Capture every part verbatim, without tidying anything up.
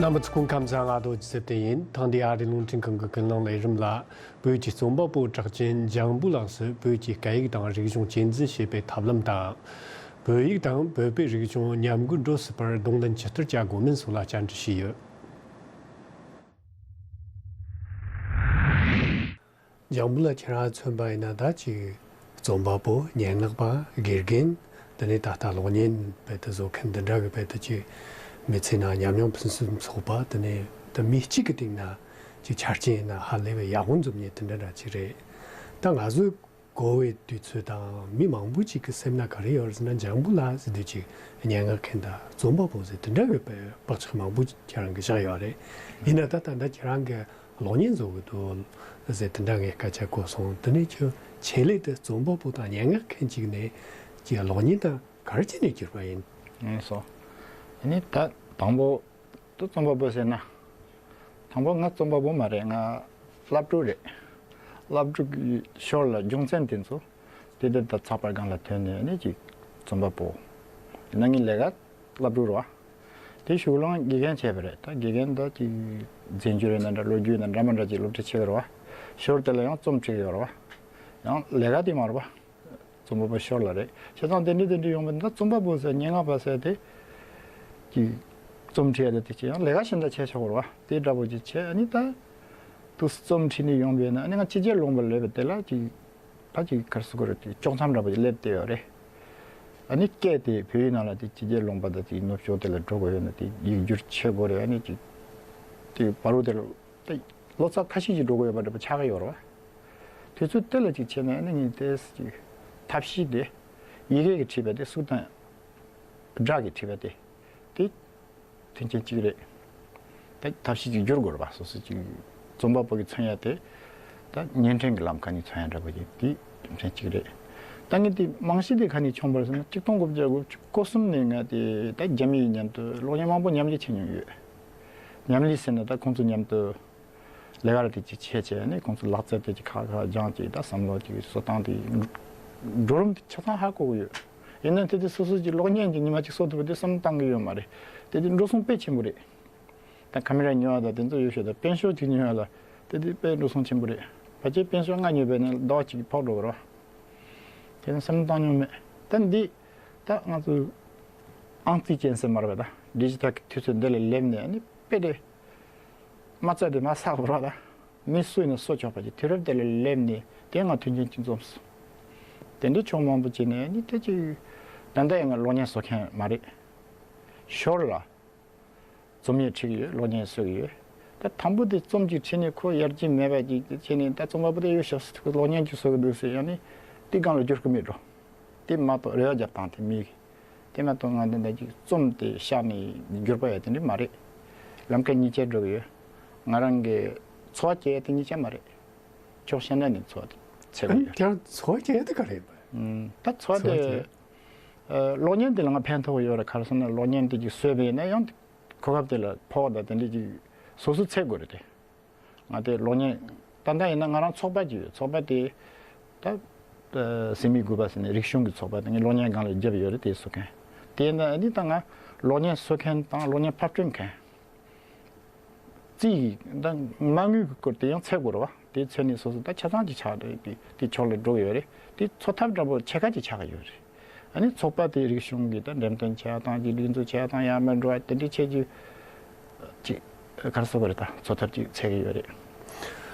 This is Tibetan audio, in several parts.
རྣམ་པ་ཚོ་སྐུ་ཁམས་བཟང་། ང་རྡོ་རྗེ་ཚེ་བརྟན་ཡིན། ཐེངས་འདིའི་ཨ་རིའི་རླུང་འཕྲིན་ཁང་གི་ཀུན་གླེང་ལས་རིམ་ལ། བོད་ཀྱི་རྩོམ་པ་པོ་གྲགས་ཅན་ལྗང་བུ་ལགས་སུ་བོད་ཀྱི་སྐད་ཡིག་དང་རིག་གཞུང་གཅེས་འཛིན་བྱེད་པའི་ཐབས་ལམ་དང་། བོད་ཡིག་དང་བོད་པའི་རིག་གཞུང་མཉམ་འགུལ་འགྲོ་སྲིད་པར་གདོང་ལེན་ཇི་ལྟར་བྱ་དགོས་མིན་སོགས་ལ་བཅར་འདྲི་ཞུས་ཡོད། ལྗང་བུ་ལགས། ཁྱེད་རང་མཚོན་པ་ཡིན་ན་ད་ཅིག་རྩོམ་པ་པོ། སྙན་ངག་པ། དགེ་རྒན། དེ་ནས་ད་ལྟ་གློག་བརྙན་རྦད་དེ་བཟོ་མཁན་འདི་འདྲ་གི་རྦད་དེ་ཅིག་མི་ཚེ་ནང་ཉམས་མྱོང་ཕུན་སུམ་ཚོགས་པ། དེ་ནས་ད་མི་གཅིག་གི་སྟེང་ན་ཅིག་ཆ་རྐྱེན་ཡིན་ན་ཧ་ལས་པའི་ཡག་པོ་འཛོམས་མཁན་དེ་འདྲ་འདྲ་ཅིག་རེད། ད་ང་ཚོའི་གོ་བའི་དུས་ཚོད་དང་མི་མང་པོ་ཅིག་གི་སེམས་ན་ག་རེ་ཡོད་རེད་ཟེར་ན། ལྗང་བུ་ལགས་ཟེར་དུས་ཅིག་སྙན་ངག་མཁན་དང་རྩོམ་པ་པོ་ཟེར་དེ་འདྲ་གི་བག་ཆགས་མང་པོ་ཁྱེད་རང་གིས་བཞག་ཡོད་རེད། ཡིན་ན་ད་ད་ལྟ་ཁྱེད་རང་གིས་གློག་བརྙན་བཟོ་གི་འདུག་ཟེར་དེ་འདྲ་ངས་སྐད་ཆ་གོ་སོང་། དེ་ནས་ཁྱོད་ཆེད་ལས་དེ་རྩོམ་པ་པོ་དང་སྙན་ངག་མཁན་ཅིག་ནས་ཀྱི་གློག་བརྙན་དང་ག་རེ་བྱས་ནས་གྱུར་པ་ཡིན། ངས་སོ། ཨ་ནི་ད་དང་པོ་དུ་རྩོམ་པ་པོ་ཟེར་ན། དང་པོ་ང་རྩོམ་པ་པོ་མ་རེད། ང་སློབ་ཕྲུག་རེད། སློབ་ཕྲུག་གི་ཞོར་ལ་རྒྱུ་མཚན་དེ་ཚོ་དེ་དེ་ད་ཚགས་པར་སྒང་ལ་ཐོན་ནས་ཨ་ནི་ཅིག་རྩོམ་པ་པོ། ཡིན་ན་ངའི་ལས་ཀ་སློབ་ཕྲུག་རེད་བ། དེ་གཞུག་ལ་དགེ་རྒན་བྱས་པ་རེད། ད་དགེ་རྒན་ད་ཅིག་རྫས་འགྱུར་ཡིན་ན་འདྲ། ལོ་རྒྱུས་ཡིན་ན་འདྲ་མ་འདྲ་ཅིག་སློབ་ཁྲིད་བྱེད་ཀྱི་རེད་བ། ཞོར་དེ་ལ་ཡང་རྩོམ་ཁྲིད་ཀྱི་ཡོད་རེད་བ། ཡང་ལས་ཀ་དེ་མ་རེད་བ། རྩོམ་པ་པོ་ཞོར་ལ་རེད། བྱས་ཙང་དེ་འདྲ་དེ་འདྲ་ཡོང་བ་ཡིན་ན་རྩོམ་པ་པོ་ཟེར། སྙན་ངག་པ་ཟེར་དེ་ཅིག་རྩོམ་ཁྲིད་ཡ་དེ་དེ་ཅིག་ཡང་ལས་ཀ་གཞན་དག་བྱས་ཆོག་གི་རེད་བ། དེ་འདྲ་པོ་ཅིག་བྱས། ཨ་ནི་ད་དུ་རྩོམ་ཁྲིད་ནས་ཡོང་བས་ན་ཨ་ནི་ང་ཕྱི་རྒྱལ་ལུང་པ་སླེབས་པ་དེ་ལ་ཅིག་ད་ཅིག་ག་རེ་ཟེར་དགོས་རེད། དེ་དཀྱོག་མཚམས་འདྲ་པོ་ཅིག་སླེབས་བསྡད་ཡོད་རེད། ཨ་ནི་སྐད་དེ་བོད་ཡིག་ནང་ལ་དེ་ཕྱི་རྒྱལ་ལུང་པ་དང་དེ་ནུབ་ཕྱོགས་དེ་ལ་འགྲོ་དགོས་ཡོད་ན་དེ་ཡིག་སྒྱུར་བྱེད་དགོས་རེད། ཨ་ནི་ཅིག་དེ་བར་དུ་དེ་ལ་དེ་ལོ་ཙཱ་ཁ་ཤས་ཅིག་འགྲོ་དགོས་ཡོད་པ་འདྲ་པོ་ཆགས་ཀྱི་ཡོད་རེད་བ། དུས་ཚོད་དེ་ལ་ཅིག་བྱས་ན་ཨ་ནི་ངས་དེ་ཅིག་ཐབས་ཤེས་དེ་ཡི་གེ་གིས་བྲིས་པ་དེ་གཟུགས་དང་སྒྲ་གིས་བྲིས་པ་དེ་དེ། མཐུན་རྐྱེན་གཅིག་རེད། ད་ཐབས་ཤེས་ཅིག་བསྒྱུར་དགོས་རེད་པ། སོ་སོ་ཅིག་རྩོམ་པ་པོ་གིས་མཚོན་ཡ་དེ་ད་བརྙན་འཕྲིན་གྱི་ལམ་ཁ་ནས་མཚོན་ཡ་འདྲ་པོ་ཅིག་དེ་རྒྱུ་མཚན་གཅིག་རེད། ད་ངས་དེ་རྨང་གཞི་དེ་ག་ནས་བྱུང་པ་རེད་ཟེར་ན། ཆིག་སྟོང་དགུ་བརྒྱ་དགུ་བཅུ་གོ་གསུམ་ནས་ང་དེ་ད་རྒྱ་མི་ཡི་མཉམ་དུ་གློག་བརྙན་མང་པོ་མཉམ་ལས་བྱེད་མྱོང་ཡོད། མཉམ་ལས་ཟེར་ན་ད་ཁོང་ཚོ་མཉམ་དུ་ལས་ཀ་ར་དེ་ཅིག་བྱས་བྱས་ནས་ཁོང་ཚོ་ལག་རྩལ་དེ་ཅིག་ཁག་ཁག་སྦྱངས་ཅིག་ད་བསམ་བློ་ཅིག་བཟོ་སྟངས་དེ་འགྲོ་རིམ་དེ་ཆ་ཚང་ཧ་གོ་གི་ཡོད། ཡིན་ན་དེ་དེ་སོ་སོ་ཅིག་གློག་བརྙན་གྱི་ཉི་མ་ཅིག་བཟོ་ཐུབ་པ་དེ་བསམ་བློ་བཏང་གི་ཡོད་མ་རེད། དེ་དེ་འགྲོ་སོང་དཔེ་ཆེན་པོ་རེད། ད་ཁ་མེ་ར་ཉོ་བ་དང་དེ་ཚོ་ཡོད་ཤོད་དང་དཔེ་ཤོག་ཅིག་ཉོ་བ་ལ་དེ་དེ་དཔེ་འགྲོ་སོང་ཆེན་པོ་རེད། ཕལ་ཆེར་དཔེ་ཤོག་ལྔ་ཉོས་པས་ནི་ཟླ་བ་གཅིག་ཕོག་འགྲོ་གི་རེད་བ། དེ་ནི་བསམ་བློ་བཏང་མྱོང་མེད། ད་འདི་ད་ང་ཚོ་ཨང་རྩིས་ཅན་ཟེར་མ་རེད་པ། ད་ཌི་ཇི་ཊལ་གྱི་དུས་ཚོད་འདི་ལ་སླེབས་ནས་ནི་དཔེ་དེ་མ་རྩ་དེ་མ་བསགས་པ་རེད་པ། ད་མི་སུ་ཡིན་ན་གསོ་ཆོག་པ་ཅིག་དུས་རབས་དེ་ལ་སླེབས་ནས་དེ་ང་མཐུན་རྐྱེན་གཅིག་འཛོམས་སོང་། དེ་འདྲའི་ཕྱོགས་མང་པོ་བྱས་ནས་ནི་དེ་ཅིག་ད་ལྟ་ཡང་ང་གློག་བརྙན་བཟོ་མཁན་མ་རེད། ཞོར་ལ་རྩོམ་ཡིག་ཁྲིད་ཀྱི་ཡོད། གློག་བརྙན་བཟོ་གི་ཡོད། ད་དང་པོ་དེ་རྩོམ་ཅིག་ཁྲིད་ནས་ཁོ་ཡར་རྒྱས་མེད་པ་ཅིག་བྱས་ནས་ད་རྩོམ་པ་པོ་དེ་ཡོད་ཤག་ཟེར། ཁོ་གློག་བརྙན་ཅིག་བཟོ་གི་འདུག་ཟེར་ཡང་ནི་དེ་སྒང་ལ་བསྒྱུར་གི་མེད་འགྲོ། དེ་མ་གཏོགས་རེ་བ་རྒྱབ་སྟངས་དེ་མི་གི། དེ་མ་གཏོགས་ང་འདི་འདྲ་ཅིག་རྩོམ་དེ་བཞག་ནས་བསྒྱུར་པ་ཡ་དེ་འདྲ་མ་རེད། ལམ་ཁ་གཉིས་ཆ་འགྲོ་གི་ཡོད། ང་རང་གི་འཚོ་བ་སྐྱེལ་ཡ་དེ་གཉིས་ཆ་མ་རེད། ཕྱོགས་གཞན་ན་ནས་འཚོ་བ་དེ་འཚོལ་གི་ཡོད། ཁྱེད་རང་འཚོ་བ་སྐྱེལ་ཡ་དེ་ག་རེད། ཨུམ། ད་འཚོ་བ་འཚོ་བ་དེ་སྐྱེལ། ཨ། གློག་བརྙན་དེ་ལ་ང་ཕན་ཐོགས་ཡོད་རེད། ག་རེ་ཟེར་ན་གློག་བརྙན་དེ་ཅིག་བཟོས་པ་ཡིན་ན་ཡང་གོ་སྐབས་དེ་ལ་ཕོགས་དང་དེ་འདྲ་ཅིག་སོ་སོ་འཚོལ་དགོས་རེད་དེ། ང་དེ་གློག་བརྙན་ད་ལྟ་ཡིན་ན་ང་རང་ཚོགས་པ་ཅིག་ཡོད། ཚོགས་པ་དེ་ད་ཨ་སེམས་ཡིག་དགོས་པ་ཟེར་ནས་རིག་གཞུང་གི་ཚོགས་པ་དེ་ངས་གློག་བརྙན་སྒང་ལ་རྒྱབ་ཡོད་རེད། དེ་བཟོ་མཁན་དེ་ཡིན་ན་ཨ་ནི་ད་ང་གློག་བརྙན་བཟོ་མཁན་དང་གློག་བརྙན་ཕབ་སྐྲུན་མཁན། རྩིས་ཀྱི་ད་མ་དངུལ་གྱི་སྐོར་དེ་ཡང་འཚོལ་དགོས་རེད་བ། དེ་འཚོལ་ནས་སོ་སོ་ད་ཆ་ཚང་ཅིག་ཆགས་རེད། དེ་དེ་ཕྱོགས་ལ་འགྲོ་གི་ཡོད་རེད། དེ་འཚོ་ཐབས་འདྲ་པོ་ཕྱེད་ཀ་ཅིག་ཆགས་ཀྱི་ཡོད་རེད། ཨ་ནི་ཚོགས་པ་དེ་རིག་གཞུང་གི་ད་འགྲེམས་སྟོན་བྱེད་ཡ་དང་ཅིག་སྒྲིག་འཛུགས་བྱེད་ཡ་དང་ཡང་མིན་འགྲོ་བ་དེ་འདྲའི་ཆེད་ཀྱི་ཅིག་ག་རེ་ཟེར་དགོས་རེད། ད་འཚོ་ཐབས་ཅིག་འཚོལ་གྱི་ཡོད་རེད།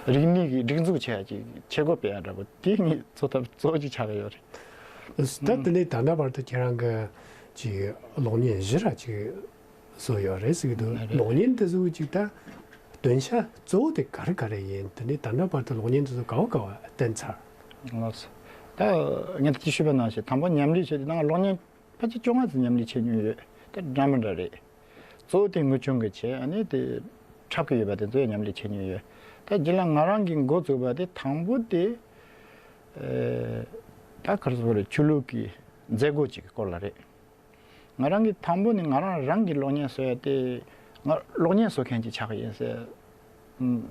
རིག་གནས་ཀྱི་སྒྲིག་འཛུགས་བྱེད་ཡ་ཅིག་བྱེད་སྒོ་སྤེལ་ཡ་འདྲ་པོ་དེ་ངའི་འཚོ་ཐབས་གཙོ་བོ་ཅིག་ཆགས་ཀྱི་ཡོད་རེད། ད་དེ་ནས་ད་ལྟ་བར་དུ་ཁྱེད་རང་གི་ཅིག་གློག་བརྙན་བཞི་ར་ཅིག་བཟོས་ཡོད་རེད་ཟེར་གྱི་འདུག་རེད། གློག་བརྙན་དེ་ཚོ་ཅིག་ད་སྟོན་ཆ་གཙོ་བོ་དེ་ག་རེ་ག་རེ་ཡིན། དེ་ནས་ད་ལྟ་བར་དུ་གློག་བརྙན་དེ་ཚོ་ག་བ་ག་བ་བསྟན་ཚར། ལགས་སོ། ད་ངས་ད་ཅི་ཞུས་པ་ནང་བཞིན་དང་པོ་མཉམ་ལས་བྱས་ཏེ་ད་ང་གློག་བརྙན་ཕལ་ཆེར་བཅོ་ལྔ་ཙམ་མཉམ་ལས་བྱས་མྱོང་ཡོད། ད་འདྲ་མི་འདྲ་རེད། གཙོ་བོ་དེ་ངུ་ཆུང་གི་བྱས། ཨ་ནི་དེ་འཁྲབ་ཀྱི་ཡོད་པ་དེ་ཚོ་ཡང་མཉམ་ལས་བྱས་མྱོང་ཡོད། ད་རྗེས་ལ་ང་རང་གིས་འགོ་བཙུགས་པ་དེ་དང་པོ་དེ་ཨེ་ད་ག་རེ་ཟེར་དགོས་རེད། ཆོས་ལུགས་ཀྱི་མཛད་སྒོ་ཅིག་གི་སྐོར་ལ་རེད། ང་རང་གིས་དང་པོ་ནས་ང་རང་རང་གི་གློག་བརྙན་བཟོ་ཡ་དེ་ང་གློག་བརྙན་བཟོ་མཁན་ཅིག་ཆགས་ཀྱི་ཡིན་ཟེར།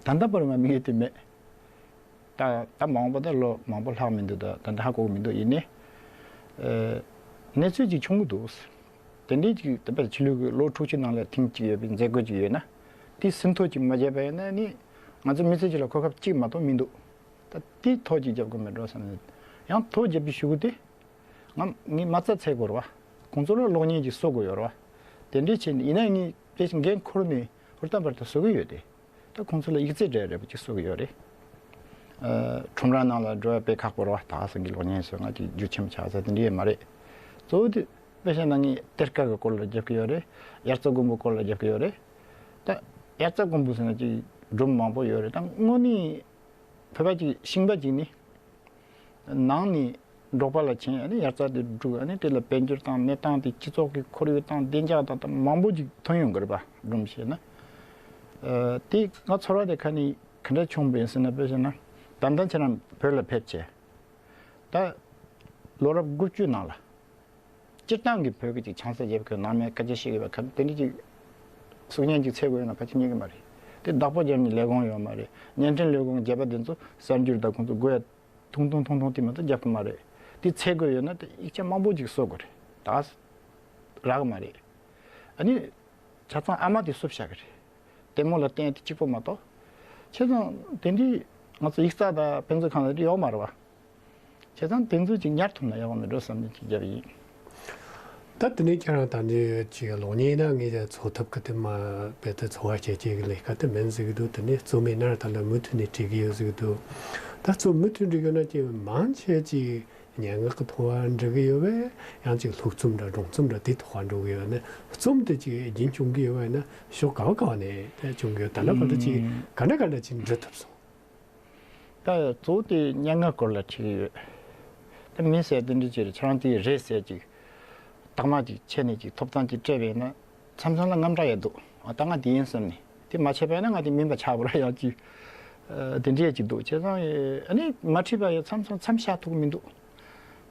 ད་ལྟ་བར་ང་དམིགས་ཡུལ་དེ་མེད། ད་ད་མ་འོངས་པ་ད་ལོ་མང་པོ་ལྷག་མི་འདུག་ད་ད་ལྟ་ཧ་གོ་གི་མི་འདུག་ཡིན་ནའི་ཨེ་གནས་ཚུལ་ཅིག་བྱུང་གི་འདུག་དེ་འདྲའི་ཅིག་ད་ཕྱི་ལོགས་ཀྱི་ལོ་དྲུག་ཅུ་ནང་ལ་ཐེངས་གཅིག་ཡོད་པའི་མཛད་སྒོ་ཅིག་ཡོད་ན། དེ་ཟིན་ཐོ་ཅིག་མ་བརྒྱབ་པ་ཡིན་ན་ནི་ང་ཚོ་མི་ཚེ་གཅིག་ལ་གོ་སྐབས་གཅིག་མ་གཏོགས་མི་འདུག་ད་དེ་ཐོ་ཅིག་རྒྱབ་དགོས་མེད་འགྲོ་བསམ་ནས། ཡང་ཐོ་རྒྱབ་པའི་གཞུག་གུ་དེ་ང་ངའི་མ་རྩ་ཚད་དགོས་རེད་བ། ཁོང་ཚོ་ལ་གློག་བརྙན་ཅིག་བཟོ་དགོས་ཡོད་རེད་བ། དེ་འདྲའི་ཆེད་ཡིན་ན་ངས་དེ་འགན་འཁུར་ནས་ཧུར་ཐག་བར་དུ་བཟོ་གི་ཡོད་དེ། ད་ཁོང་ཚོ་ལ་ཡིག་ཚད་འདྲ་རེ་བ་ཅིག་བཟོ་གི་ཡོད་རེད། ཨ། ཁྲོམ་ར་ནང་ལ་འགྲོ་ཡ་དཔེ་ཁག་པོ་རེད་བ། ད་ག་སང་གི་གློག་བརྙན་བཟོ་ང་ཅིག་རྒྱུ་ཆེན་པོ་ཆགས་ས་དེ་འདྲ་ཡོད་མ་རེད། གཙོ་བོ་དེ་དཔེ་བཤད་ན་ངས་གཏེར་ཁ་གི་སྐོར་ལ་རྒྱབ་ཀྱི་ཡོད་རེད། དབྱར་རྩྭ་དགུན་འབུ་སྐོར་ལ་རྒྱབ་ཀྱི་ཡོད་རེད། ད་དབྱར་རྩྭ་དགུན་འབུ་ཟེར་ན་ཅིག་སྒྲུང་མང་པོ་ཡོད་རེད། ད་དངོས་གནས་བོད་པ་ཅིག་ཤིང་པ་ཅིག་ནི་ནང་ནས་འབྲོག་པ་ལ་ཕྱིན། ཨ་ནི་དབྱར་རྩྭ་དེ་སྒྲུག་ཨ་ནི་དེ་ལ་དཔལ་འབྱོར་དང་གནས་སྟངས་དེ་སྤྱི་ཚོགས་ཀྱི་ཁོར་ཡུག་དང་བདེ་འཇགས་དང་དང་མང་པོ་ཅིག་ཐོན་ཡོང་གི་རེད་པ། སྒྲུང་བཤད་ན། ཨ། དེ་ང་ཚོར་བ་དེ་ཁ་ནས་ག་འདྲ་བྱུང་བ་ཡིན་ཟེར་ན། དཔེ་བཤད་ན་ད་ལྟ་ཁྱེད་རང་བོད་ལ་ཕེབས་བྱས། ད་ལོ་རབས་དགུ་བཅུ་ནང་ལ་སྤྱིར་བཏང་གི་བོད་ཀྱི་ཅིག་ཆང་ས་རྒྱབ་ཀྱི་ནང་མའི་སྐད་ཆ་བཤད་ཀྱི་བ་ཁ་དེ་འདྲ་ཅིག་གསུང་སྙན་ཅིག་འཚོལ་དགོས་ཡོད་ན་ཕལ་ཆེར་རྙེད་ཀྱི་མ་རེད། དེ་བདག་པོ་རྒྱབ་ནས་ལས་ཁུངས་ཡོད་མ་རེད། བརྙན་འཕྲིན་ལས་ཁུངས་བརྒྱབ་པ་དེ་ཚོ་གསར་འགྱུར་དང་ཁོང་ཚོ་དགོས་ཡ་ཐུང་ཐུང་ཐུང་ཐུང་དེ་མ་གཏོགས་རྒྱབ་ཀྱི་མ་རེད། དེ་འཚོལ་དགོས་ཡོད་ན་དེ་ཡིག་ཆ་མང་པོ་ཅིག་བཟོ་དགོས་རེད། ད་རག་གི་མ་རེད། ཨ་ནི་ཆ་ཚང་ཨ་མ་དེ་བསུབ་བཞག་གི་རེད། ལྟད་མོ་ལ་བརྟེན་དེ་གཅིག་པོ་མ་གཏོགས། བྱས་ཙང་དེ་འདྲའི་ང་ཚོ་ཡིག་ཚགས་དང་དཔེ་མཛོད་ཁང་ལ་ཡོད་མ་རེད་བ། བྱས་ཙང་དེ་ཚོ་ཅིག་ཉར་ཐུབ་ན་ཡག་པོ་མེད་འགྲོ་བསམ་ནས་ཅིག་བརྒྱབ་ཡིན། ད་དེ་ནས་ཁྱེད་རང་ད་ནི་ཅིག་གློག་བརྙན་ན་ངས་འཚོ་ཐབས་ཀྱི་དེ་མ་རྦད་དེ་འཚོ་བ་སྐྱེལ་བྱེད་ཀྱི་ལས་ཀ་དེ་མིན་ཟེར་གི་འདུག་དེ་ནས་རྩོམ་མི་ནར་ད་ལ་མུ་མཐུད་ནས་བྲིས་ཀྱི་ཡོད་ཟེར་གི་འདུག་ད་རྩོམ་མུ་མཐུད་འབྲི་གི་ཡོད་ན་ཅིག་མང་ཆེ་ཅིག་སྙན་ངག་གི་ཐོག་འབྲི་གི་ཡོད་པས། ཡང་ཅིག་ལྷུག་རྩོམ་འདྲ་སྒྲུང་རྩོམ་འདྲ་དེ་ཐོག་འགྲོ་གི་ཡོད་ན། རྩོམ་དེ་ཅིག་རྒྱུན་སྐྱོང་གི་ཡོད་པ་ཡིན་ན་ཕྱོགས་ག་བ་ག་བ་ནས་ད་སྐྱོང་གི་ཡོད། ད་ལྟ་བར་དུ་ཅིག་ག་འདྲ་ག་འདྲ་ཅིག་འབྲི་ཐུབ་སོང་། ད་གཙོ་བོ་དེ་སྙན་ངག་སྐོར་ལ་བྲིས་ཀྱི་ཡོད། ད་མི་ཟེར་དེ་འདྲ་ཅིག་རེད། ཁྱེད་རང་དེ་རེད་ཟེར་ཅིག་རྟགས་མ་ཅིག་ཆད་ནས་ཅིག་ཐོབ་ཐང་ཅིག་སྤྲད་པས་ན། མཚམས་མཚམས་ལ་དངངས་སྐྲག་ཡང་འདུག་ཨ། ད་ང་དེ་ཡིན་བསམ་ནས། དེ་མ་བྱས་པ་ཡིན་ན་ང་དེ་མིན་པ་ཆགས་པ་ལ་ཡང་ཅིག་ཨ། དེ་འདྲས་ཅིག་འདུག་བྱས་ཙང་ཨ་ནི་མ་བྲིས་པ་ཡང་མཚམས་མཚམས་མཚམས་བཞག་ཐུབ་ཀྱི་མི་འདུག་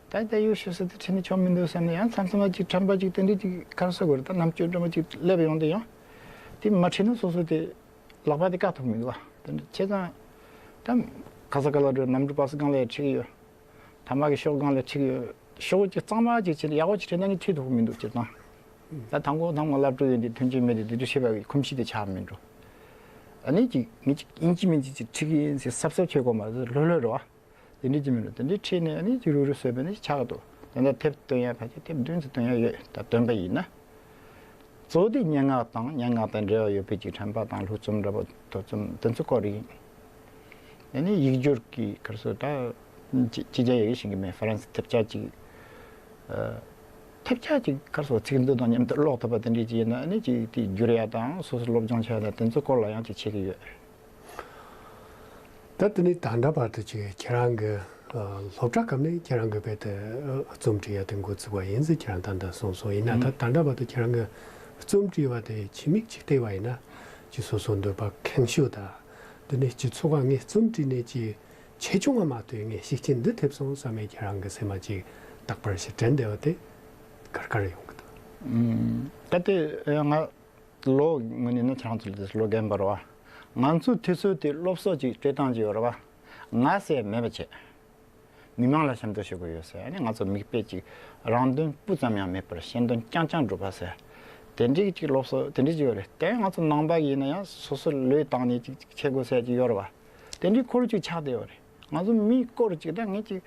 ད་ལྟ་ཡོད་ཤོད་ས་དེ་བྲིས་ན་ཆོག་མི་འདུག་བསམ་ནས། ཡང་མཚམས་མཚམས་ལ་ཅིག་དྲན་པ་ཅིག་དེ་འདྲས་ཅིག་ག་རེ་ཟེར་དགོས་རེད། ད་རྣམ་དཔྱོད་འདྲ་མོ་ཅིག་སླེབས་ཡོང་དུས་ཡང་དེ་མ་བྲིས་ན་སོ་སོ་དེ་ལག་པ་དེ་བཀག་ཐུབ་མི་འདུག་བ། དེ་འདྲ་བྱས་ཙང་ད་ག་ས་ག་ལ་འགྲོ། གནམ་གྲུ་པ་སི་སྒང་ལ་ཡང་ཁྲིད་ཀྱི་ཡོད། ཐ་མག་གི་ཤོག་སྒང་ལ་ཁྲིད་ཀྱི་ཡོད། ཤོག་ཅིག་གཙང་མ་ཅིག་བྱས་ཏེ་ཡག་པོ་ཅིག་བྲིས་ན་ངས་ཁྲིད་ཐུབ་ཀྱི་མི་འདུག་བྱས་ཙང་། ད་དང་པོ་དང་པོ་སློབ་ཕྲུག་ཡིན་དུས་མཐུན་རྐྱེན་མེད་དུས་དེ་འདྲ་བྱེད་པ་གི་གོམས་གཤིས་དེ་ཆགས་མི་འགྲོ། ཨ་ནི་ཅིག་ངས་ཅིག་ཡིན་གཅིག་མིན་གཅིག་ཅིག་ཁྲིད་ཀྱི་ཡིན་ཟེར་གཟབ་གཟབ་བྱེད་དགོས་མ་རེད། ལྷོད་ལྷོད་རེད་བ། དེ་འདྲ་ཅིག་མིན་འགྲོ། དེ་འདྲ་ཁྲིད་ནས་ཨ་ནི་ཅིག་རུག་རུག་བཟོས་པ་ནི་ཆགས་འདུག་ད་ལྟ་དེབ་སྟོན་ཡ་ཕལ་ཆེར་དེབ་བདུན་ཙམ་སྟོན་ཡ་ཡོད། ད་སྟོན་པ་ཡིན་ན། གཙོ་བོ་དེ་སྙན་ངག་དང་སྙན་ངག་དང་འབྲེལ་བ་ཡོད་པའི་ཅིག་དྲན་པ་དང་། ལྷུག་རྩོམ་འདྲ་པོ་ཐོ་རྩོམ་དེ་ཚོ་སྐོར་ཡིན། ཨ་ནི་ཡིག་སྒྱུར་གྱི་ག་རེ་ཟེར། ད་ཅི་ཅི་བྱ་ཡི་གེ་ཤེས་ཀྱི་མེད། ཧྥ་རན་སི་དེབ་ཆ་ཅིག་ཨ། དེབ་ཆ་ཅིག་ག་རེ་ཟེར། ཚིག་མཛོད་དང་མཉམ་དུ་ཀློག་ཐུབ་པ་དེ་འདྲས་ཅིག་ཡིན་ན། ཨ་ནི་ཅིག་དེ་སྒྱུར་ཡ་དང་སོ་སོ་སློབ་སྦྱོང་བྱ་ཡ་དང་དེ་ཚོ་སྐོར་ལ་ཡང་ཅིག་བྱེད་ཀྱི་ཡོད། ད་དེ་ནས་ད་ལྟ་བར་དུ་ཅིག་ཁྱེད་རང་གི་ཨ། སློབ་གྲྭ་སྐབས་ནས་ཁྱེད་རང་གི་རྦད་དེ་ཨ། རྩོམ་འབྲི་ཡ་དེ་འགོ་ཚུགས་པ་ཡིན་ཟེར་ཁྱེད་རང་ད་ལྟ་གསུངས་སོང་། ཡིན་ན་ད་ད་ལྟ་བར་དུ་ཁྱེད་རང་གི་རྩོམ་འབྲི་བ་དེ་ཕྱི་མིག་ཅིག་བལྟས་པ་ཡིན་ན་ཅིག་སོ་སོ་འདོད་པ་ཁེངས་ཤོས་དང་། དེ་ནས་སྤྱི་ཚོགས་ཀ་ངས་རྩོམ་བྲིས་ནས་ཅིག་ཆེ་ཆུང་ང་མ་ལྟོས་ངས་ཤུགས་རྐྱེན་འདི་ཐེབས་སོང་བསམ་པའི་ཁྱེད་རང་གི་སེམས་མ་ཅིག་རྟག་པར་ཞིག་དྲན་བསྡད་པ་དེ་ག་རེ་ག་རེ་ཡོང་གི་འདུག་ད་དེ་ང་ལོ་ངོས་ནས་ན་ཁྱེད་རང་ཚོ་ལས་ལོ་རྒན་པ་རེད་བ། ང་ཚོའི་དུས་ཚོད་དེ་སློབ་གསོ་ཅིག་སྤྲད་སྟངས་ཅིག་ཡོད་རེད་བ། ང་ཟེར་མེད་པ་བྱས། མི་མང་ལ་ཞབས་འདེགས་ཞུ་དགོས་ཡོད་ཟེར། ཨ་ནི་ང་ཚོ་མིག་དཔེ་ཅིག་རང་དོན་སྤུ་ཙམ་ཡང་མེད་པར་གཞན་དོན་རྐྱང་རྐྱང་སྒྲུབ་པ་ཟེར། དེ་འདྲའི་ཅིག་སློབ་གསོ་དེ་འདྲའི་ཅིག་ཡོད་རེད། དེ་ང་ཚོ་ནང་པ་ཡིན་ན་ཡང་སོ་སོ་བློས་བཏང་ནས་ཅིག་ཅིག་བྱེད་དགོས་ཟེར་ཅིག་ཡོད་རེད་བ། དེ་འདྲའི་ཁོར་ཡུག་ཅིག་ཆགས་བསྡད་ཡོད་རེད། ང་ཚོ་མིའི་སྐོར་ཅིག་ད་ངས་ཅིག་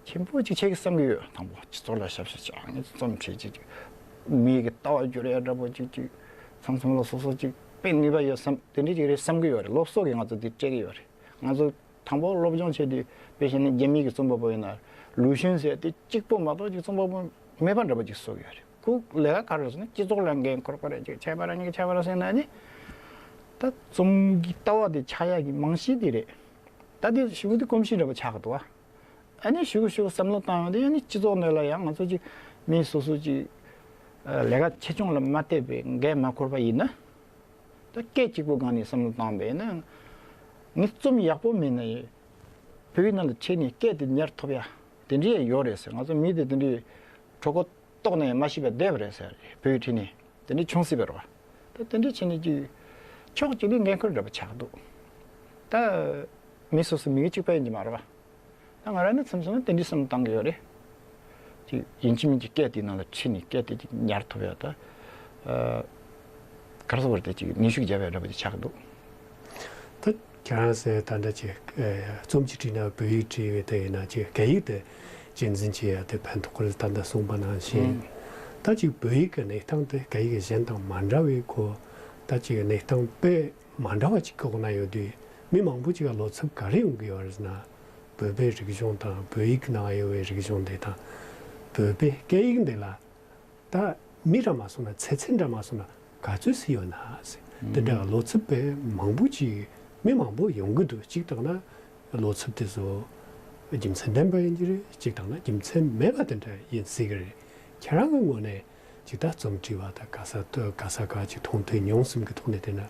ཆེན་པོ་ཅིག་བྱེད་ཀྱི་བསམ་གྱི་ཡོད། དང་པོ་སྤྱི་ཚོགས་ལ་ཞབས་ཞུ་བྱ། ངས་རྩོམ་བྲིས་ཅིག་ཅིག་མི་གི་ལྟ་བ་བསྒྱུར་ཡ་འདྲ་པོ་ཅིག་ཅིག་མཚམས་མཚམས་ལ་སོ་སོ་ཅིག་དཔེ་ནུས་པ་ཡོད་བསམ། དེ་འདྲའི་ཅིག་རེད་བསམ་གྱི་ཡོད་རེད། སློབ་གསོ་གིས་ང་ཚོ་འདི་སྤྲད་ཀྱི་ཡོད་རེད། ང་ཚོ་དང་པོ་སློབ་སྦྱོང་བྱས་དུས་དཔེ་བཤད་ན་རྒྱ་མི་གི་རྩོམ་པ་པོ་ཡིན་ན་ལུའུ་ཤུན་ཟེར་དེ་གཅིག་པོ་མ་གཏོགས་ཅིག་རྩོམ་པ་པོ་མེད་པ་འདྲ་པོ་ཅིག་བཟོ་གི་ཡོད་རེད། ཁོ་ལས་ཀ་ག་རེ་ཟེར་ན་སྤྱི་ཚོགས་ལ་འགན་འཁུར་པ་རེད། ཅིག་ཆད་པ་ར་གཉིས་ཀྱི་ཆད་པ་ར་ཟེར་ན་ནི། ད་རྩོམ་གྱི་ལྟ་བ་དེ་ཆགས་ཡག་གི་རྨང་གཞི་དེ་རེད། ད་དེ་ཞུ་གི་དེ་གོམས་གཤིས་འདྲ་པོ་ཆགས་ཀྱི་འདུག་བ། ཨ་ནི་ཞུ་གི་ཞུ་གི་བསམ་བློ་བཏང་ཡོང་དུས་ཨ་ནི་སྤྱི་ཚོགས་ནང་ལ་ཡང་ང་ཚོ་ཅིག་མི་སོ་སོ་ཅིག་ལས་ཀ་ཆེ་ཆུང་ལ་མ་བལྟས་པའི་འགན་མ་འཁུར་པ་ཡིན་ན། ད་སྐད་གཅིག་པོ་སྒང་ནས་བསམ་བློ་བཏང་བས་ན། ངས་རྩོམ་ཡག་པོ་མེད་ན་ཡང་བོད་ཡིག་ནང་ལ་ཁྲིད་ནས་སྐད་དེ་ཉར་ཐུབ་ཡ་དེ་འདྲའི་ཡང་ཡོད་རེད་ཟེར། ང་ཚོ་མི་དེ་དེ་འདྲའི་གྲོད་ཁོག་ལྟོགས་ནས་ཡང་མ་ཤི་བར་བསྡད་པ་རེད་ཟེར། བོད་ཡིག་ཁྲིད་ནས་དེ་འདྲའི་བྱུང་སྲིད་པ་རེད་བ། ད་དེ་འདྲའི་བྱས་ནས་ཀྱི་ཕྱོགས་གཅིག་ནས་འགན་ཁུར་འདྲ་པོ་ཆགས་འདུག་ད་མི་སོ་སོ་མི་གཅིག་པ་ཡིན་གྱི་མ་རེད་བ། ད་ང་རང་ནི་མཚམས་མཚམས་ལ་དེ་འདྲའི་བསམ་བློ་བཏང་གི་ཡོད་རེད། ཅིག་ཡིན་གཅིག་མིན་གཅིག་སྐད་དེའི་ནང་ལ་ཁྲིད་ནས་སྐད་དེ་ཅིག་ཉར་ཐུབ་ཡ་ད། ཨ། གར་སོང་བར་དེ་ཅིག་ནུས་ཤུགས་རྒྱབ་ཡ་འདྲ་པོ་ཅིག་ཆགས་འདུག་ད་ཁྱེད་རང་ཟེར་ད་འདྲ་ཅིག་ཨེ་རྩོམ་ཅིག་བྲིས་ན་བོད་ཡིག་བྲིས་ཡོད་དེ་ཡིན་ན་ཅིག་སྐད་ཡིག་དེ་གཅེས་འཛིན་བྱེད་ཡ་དེ་ཕན་ཐོགས་ཀྱི་རེད། ད་འདི་གསུངས་པ་ནང་བཞིན། ད་ཅིག་བོད་ཡིག་གི་གནས་སྟངས་དེ་སྐད་ཡིག་གཞན་དང་མ་འདྲ་བའི་སྐོར། ད་ཅིག་གནས་སྟངས་དཔེ་མ་འདྲ་བ་ཅིག་གི་འོག་ན་ཡོད་དུས་མི་མང་པོ་ཅིག་ག་བློ་འཚབ་ག་རེ་ཡོང་གི་ཡོད་རེད་ཟེར་ན། བོད་པའི་རིག་གཞུང་དང་བོད་ཡིག་ནང་ཡོད་པའི་རིག་གཞུང་དེ་དང་། བོད་པའི་སྐད་ཡིག་འདི་ལ་ད་མི་འདྲ་མ་སོང་ན་ཚེ་ཚད་འདྲ་མ་སོང་ན་ག་ཚོད་སུ་ཡོད་ན་ཟེར། དེ་འདྲ་བློ་འཚབ་པའི་མང་པོ་ཅིག་མི་མང་པོ་ཡོང་གི་འདུག་གཅིག་བཏང་ན་བློ་འཚབ་དེ་ཚོ་རྒྱུ་མཚན་ལྡན་པ་ཡིན་གྱི་རེད། གཅིག་བཏང་ན་རྒྱུ་མཚན་མེད་པ་དེ་འདྲ་ཡིན་སྲིད་ཀྱི་རེད། ཁྱེད་རང་གི་ངོས་ནས་ཅིག་ད་རྩོམ་བྲིས་པ་དང་ག་ས་ག་ས་ག་ཅིག་མཐོང་ཐོས་མྱོང་གསུམ་གྱི་ཐོག་ནས་བལྟས་ན།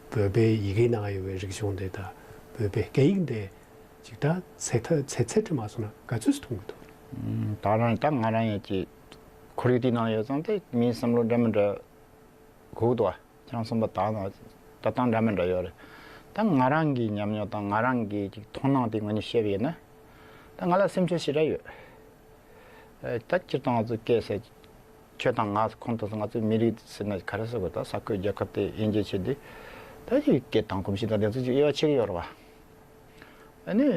བོད་པའི་ཡི་གེ་ནང་ཡོད་པའི་རིག་གཞུང་དེ་དང་བོད་པའི་སྐད་ཡིག་འདི་ཅིག་ད་ཚེ་ཐ་ཚེ་ཚད་དུ་མ་སོང་ན་ག་ཚོད་སུ་མཐོང་གི་འདུག་ད་རང་ད་ང་རང་ཡང་ཅིག་ཁོར་ཡུག་དེའི་ནང་ཡོད་ཙང་དེ་མིའི་བསམ་བློ་འདྲ་མི་འདྲ་གོ་གི་འདུག་ཁྱེད་རང་གསུངས་པ་ད་ད་ལྟ་འདྲ་མི་འདྲ་ཡོད་རེད། ད་ང་རང་གི་ཉམས་མྱོང་དང་ང་རང་གི་ཅིག་མཐོང་སྣང་དེ་ངོས་ནས་བཤད་པ་ཡིན་ན། ད་ང་ལ་སེམས་ཁྲལ་ཞེ་དྲག་ཡོད། ད་སྤྱིར་བཏང་ང་ཚོ་སྐད་ཟེར། ཁྱོད་དང་ང་ཁོང་དུ་ང་ཚོའི་མི་རིགས་ཟེར་ན་ག་རེ་ཟེར་དགོས། ད་ས་ཁུལ་རྒྱལ་ཁབ་དེ་དབྱེ་འབྱེད་བྱེད་དུས། ད་ཅིག་སྐད་དང་གོམས་གཤིས་དང་དེ་ཚོ་ཅིག་དབྱེ་བ་ཕྱེ་གི་ཡོད་རེད་བ། ཨ་ནི།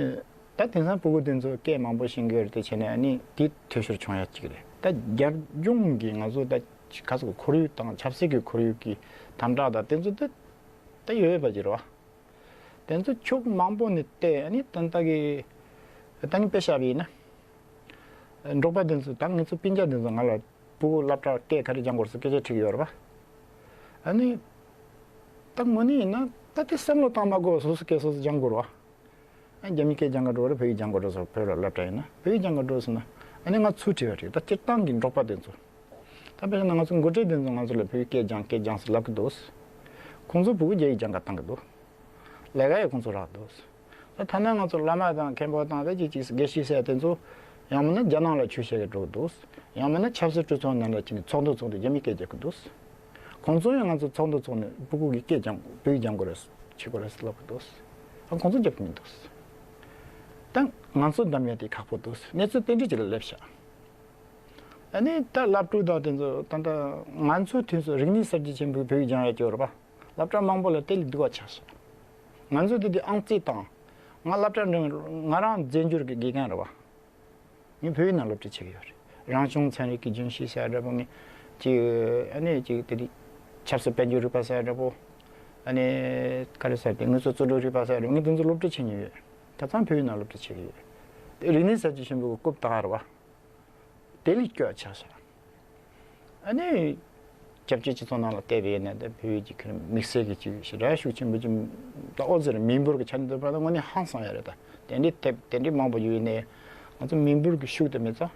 ད་དེང་སང་སྤུ་གུ་དེ་ཚོ་སྐད་མང་པོ་ཤེས་ཀྱི་ཡོད་རེད་དེ་བྱས་ནས་ཨ་ནི་དེ་འཐུས་ཤོར་བྱུང་ཡ་གཅིག་རེད། ད་རྒྱལ་ལྗོངས་ཀྱི་ང་ཚོ་ད་ག་ཚོད་ཁོར་ཡུག་དང་ཆབ་སྲིད་ཀྱི་ཁོར་ཡུག་གི་དམ་དྲག་དང་དེ་ཚོ་ད་ད་ཡོད་པ་ཅིག་རེད་བ། དེ་ཚོ་ཕྱོགས་མང་པོ་ནས་བལྟས་ཨ་ནི་ད་ལྟ་གི་ད་ནི་དཔེ་བཞག་པ་ཡིན་ན། འབྲོག་པ་དེ་ཚོ་ད་ངེད་ཚོ་སྤུན་ཀྱག་དེ་ཚོ་ང་ལ་སྤུ་གུ་སློབ་གྲྭ་སྐད་ག་རེ་སྦྱང་དགོས་སུ་སྐད་ཆ་དྲིས་ཡོད་རེད་པ། ཨ་ནི། ད་དངོས་གནས་ཡིན་ན་ད་དེ་བསམ་བློ་བཏང་མ་དགོས་སོ་སོ་སྐད་སོ་སོ་སྦྱང་དགོས་རེད་པ། ཨ་རྒྱ་མི་སྐད་སྦྱང་ག་འགྲོ་རེད། བོད་ཡིག་སྦྱང་ག་འགྲོ་སོང་བོད་ལ་སློབ་གྲྭ་ཡིན་ན་བོད་ཡིག་སྦྱང་ག་འགྲོ་སོང་ན་ཨ་ནི་ང་ཚུར་དྲི་བ་དྲིས། ད་སྤྱིར་བཏང་གི་འབྲོག་པ་དེ་ཚོ། ད་དཔེར་ན་ང་ཚོ་འགོ་ཁྲིད་དེ་ཚོ་ང་ཚོ་ལ་བོད་ཡིག་སྐད་སྦྱང་སྐད་སྦྱང་ཟེར་ལབ་གི་འདུག་ཁོང་ཚོ་བོད་ཡིག་རྒྱ་ཡིག་སྦྱང་ག་བཏང་གི་འདུག་ལས་ཀ་ཡང་ཁོང་ཚོ་རག་འདུག་ད་ཐ་ན་ང་ཚོ་བླ་མ་དང་མཁན་པོ་དང་དེ་ཅིག་ཅིག་དགེ་བཤེས་ཟེར་དེ་ཚོ་ཡང་མིན་ན་རྒྱ་ནང་ལ་ཆོས་བཤད་གི་འགྲོ་གི་འདུག་ཡང་མིན་ན་ཆབ་སྲིད་གྲོས་ཚོགས་ནང་ལ་ཅིག་ནས་ཚོགས་འདུ་ཚོགས་ཏེ་རྒྱ་མིའི་སྐད་རྒྱག་གི་འདུག་ཁོང་ཚོ་ཡང་ང་ཚོ་ཚོགས་འདུ་ཚོགས་ནས་སྤུ་གུ་གི་སྐད་སྦྱང་བོད་ཡིག་སྦྱང་དགོས་རེད་བྱེད་དགོས་རེད་ལབ་གི་འདུག་ཨ་ཁོང་ཚོ་རྒྱབ་ཀྱི་མི་འདུག་ད་ང་ཚོ་འདམ་ཡ་དེ་ཁག་པོ་འདུག་གནས་ཚུལ་དེ་འདྲ་ཅིག་ལ་སླེབས་ཤག་ཨ་ནི་ད་སློབ་ཕྲུག་དང་དེ་ཚོ་ད་ལྟ་ང་ཚོའི་དུས་སུ་རིག་གནས་གསར་བརྗེ་ཆེན་པོའི་བོད་ཡིག་སྦྱང་ཡ་སྐྱོ་རེད་པ། སློབ་གྲྭ་མང་པོ་ལ་དེ་ལས་སྡུག་པ་ཆགས་ཤག་ང་ཚོ་དེ་དུས་ཨང་རྩིས་དང་། ང་སློབ་གྲྭ་འགྲིམ་ང་རང་རྫས་འགྱུར་གྱི་དགེ་རྒན་རེད་པ། ངས་བོད་ཡིག་ནང་སློབ་ཁྲིད་བྱེད་ཀྱི་ཡོད་རེད། རང་བྱུང་ཚན་རིག་གི་རྒྱུན་ཤེས་ཟེར་ཡ་འདྲ་པོ་ངས་ཅིག་ཨ་ནི་ཅིག་དེ་དུས་ཆབ་སྲིད་དཔལ་འབྱོར་རིག་པ་ཟེར་ཡ་འདྲ་པོ། ཨ་ནི་ག་རེ་ཟེར་དེ་དངོས་ཟོག་བཙོག་འགྲོས་རིག་པ་ཟེར་ཡ་འདྲ་པོ་ངས་དེ་ཚོ་སློབ་ཁྲིད་བྱེད་མྱོང་ཡོད། ད་ཐང་བོད་ཡིག་ནང་སློབ་ཁྲིད་བྱེད་ཀྱི་ཡོད། དེ་རིག་གནས་གསར་བརྗེ་ཆེན་པོའི་རྐུབ་སྟེགས་རེད་པ། དེ་ལས་སྐྱོ་ཆགས་ཤག་ཨ་ནི། སྐྱབས་བཅོལ་སྤྱི་ཚོགས་ནང་ལ་བལྟས་པ་ཡིན་ན་ད་བོད་ཀྱི་ཁྱོན་དམིགས་བསལ་གྱི་ཅིག་ཞེ་དྲག་ཤུགས་ཆེན་པོ་ཅིག་ད་ཨོ་ཟེར་མི་འབོར་གྱི་ཆ་ནས་བསྡུར་བ་ན་དངོས་གནས་ཧང་སང་ཡ་རེད། ད་དེ་འདྲའི་དེབ་དེ་འདྲའི་མང་པོ་ཡོད་ནས་ང་ཚོ་མི་འབོར་གྱི་ཤུགས་དེ་མེད་ཙང་།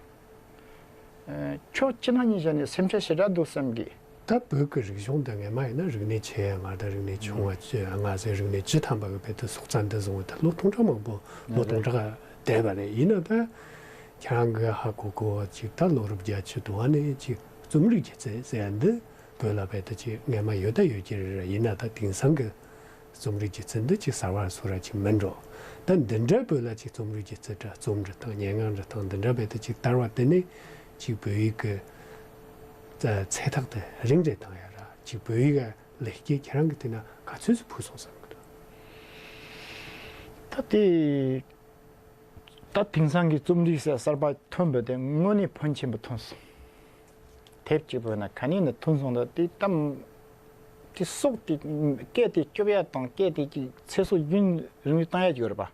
ཕྱོགས་གཅིག་ནང་གཉིས་བཞག་ནས་སེམས་ཁྲལ་ཞེ་དྲག་འདུག་བསམ་གི། ད་བོད་ཀྱི་རིག་གཞུང་འདི་སྔོན་མ་ཡིན་ན་རིག་གནས་ཆེ་ཡ་ང་དང་རིག་གནས་ཆུང་བ་ང་ཟེར་རིག་གནས་བཅུ་ཐམ་པ་གི་བོད་དུ་སྲོག་རྩ་འདི་བཟུང་བ་ད་ལོ་སྟོང་ཕྲག་མང་པོ་ལོ་སྟོང་ཕྲག་བསྡད་པ་རེད། ཡིན་ན་ད། ཁྱེད་རང་གི་ཧ་གོ་གོ་ཅིག་ད་ལོ་རབས་བརྒྱད་ཅུ་དུ་བ་ནས་ཅིག་རྩོམ་རིག་སྒྱུ་རྩལ་ཟེར་ཡ་འདི་བོད་ལ་བལ་ཏི་ཅིག་སྔོན་མ་ཡོད་ད་ཡོད་ཀྱི་རེད། ཡིན་ན་ད་དེང་སང་གི་རྩོམ་རིག་སྒྱུ་རྩལ་འདི་ཅིག་གསར་བ་བཟོ་ར་ཅིག་མིན་འགྲོ། ད་འདི་འདྲ་བོད་ལ་ཅིག་རྩོམ་རིག་སྒྱུ་རྩལ་འདྲ་རྩོམ་འབྲི་སྟངས་སྙན་ངག་འབྲི་སྟངས་འདི་འདྲ་བལ་ཏི་ཅིག་དར་བ་དེ་ནས་ཅིག་བོད་ཡིག་གི་ཚ་ཚད་ཐག་དེ་རིང་རེ་བཏང་ཡ་ར་ཅིག་བོད་ཡིག་ལེགས་སྐྱེས་ཁྱེད་རང་གི་དེ་ན་ག་ཚོད་སུ་ཕུལ་སོང་བསམ་གི་འདུག་ད་དེ། ད་དེང་སང་གི་རྩོམ་རིག་ཟེར་གསར་པ་ཐོན་པ་དེ་དངོས་གནས་ཕོན་ཆེན་པོ་ཐོན་སོང་། དེབ་གཅིག་པོ་ན་ག་ནས་ནས་ཐོན་སོང་ད་དེ་གཏམ། དེ་སྲོག་དེ་སྐད་དེ་སྐྱོབ་ཡ་དང་སྐད་དེ་གི་ཚེ་སྲོག་རྒྱུན་རིང་པོ་བཏང་ཡ་ཅིག་ཡོད་རེད་པ།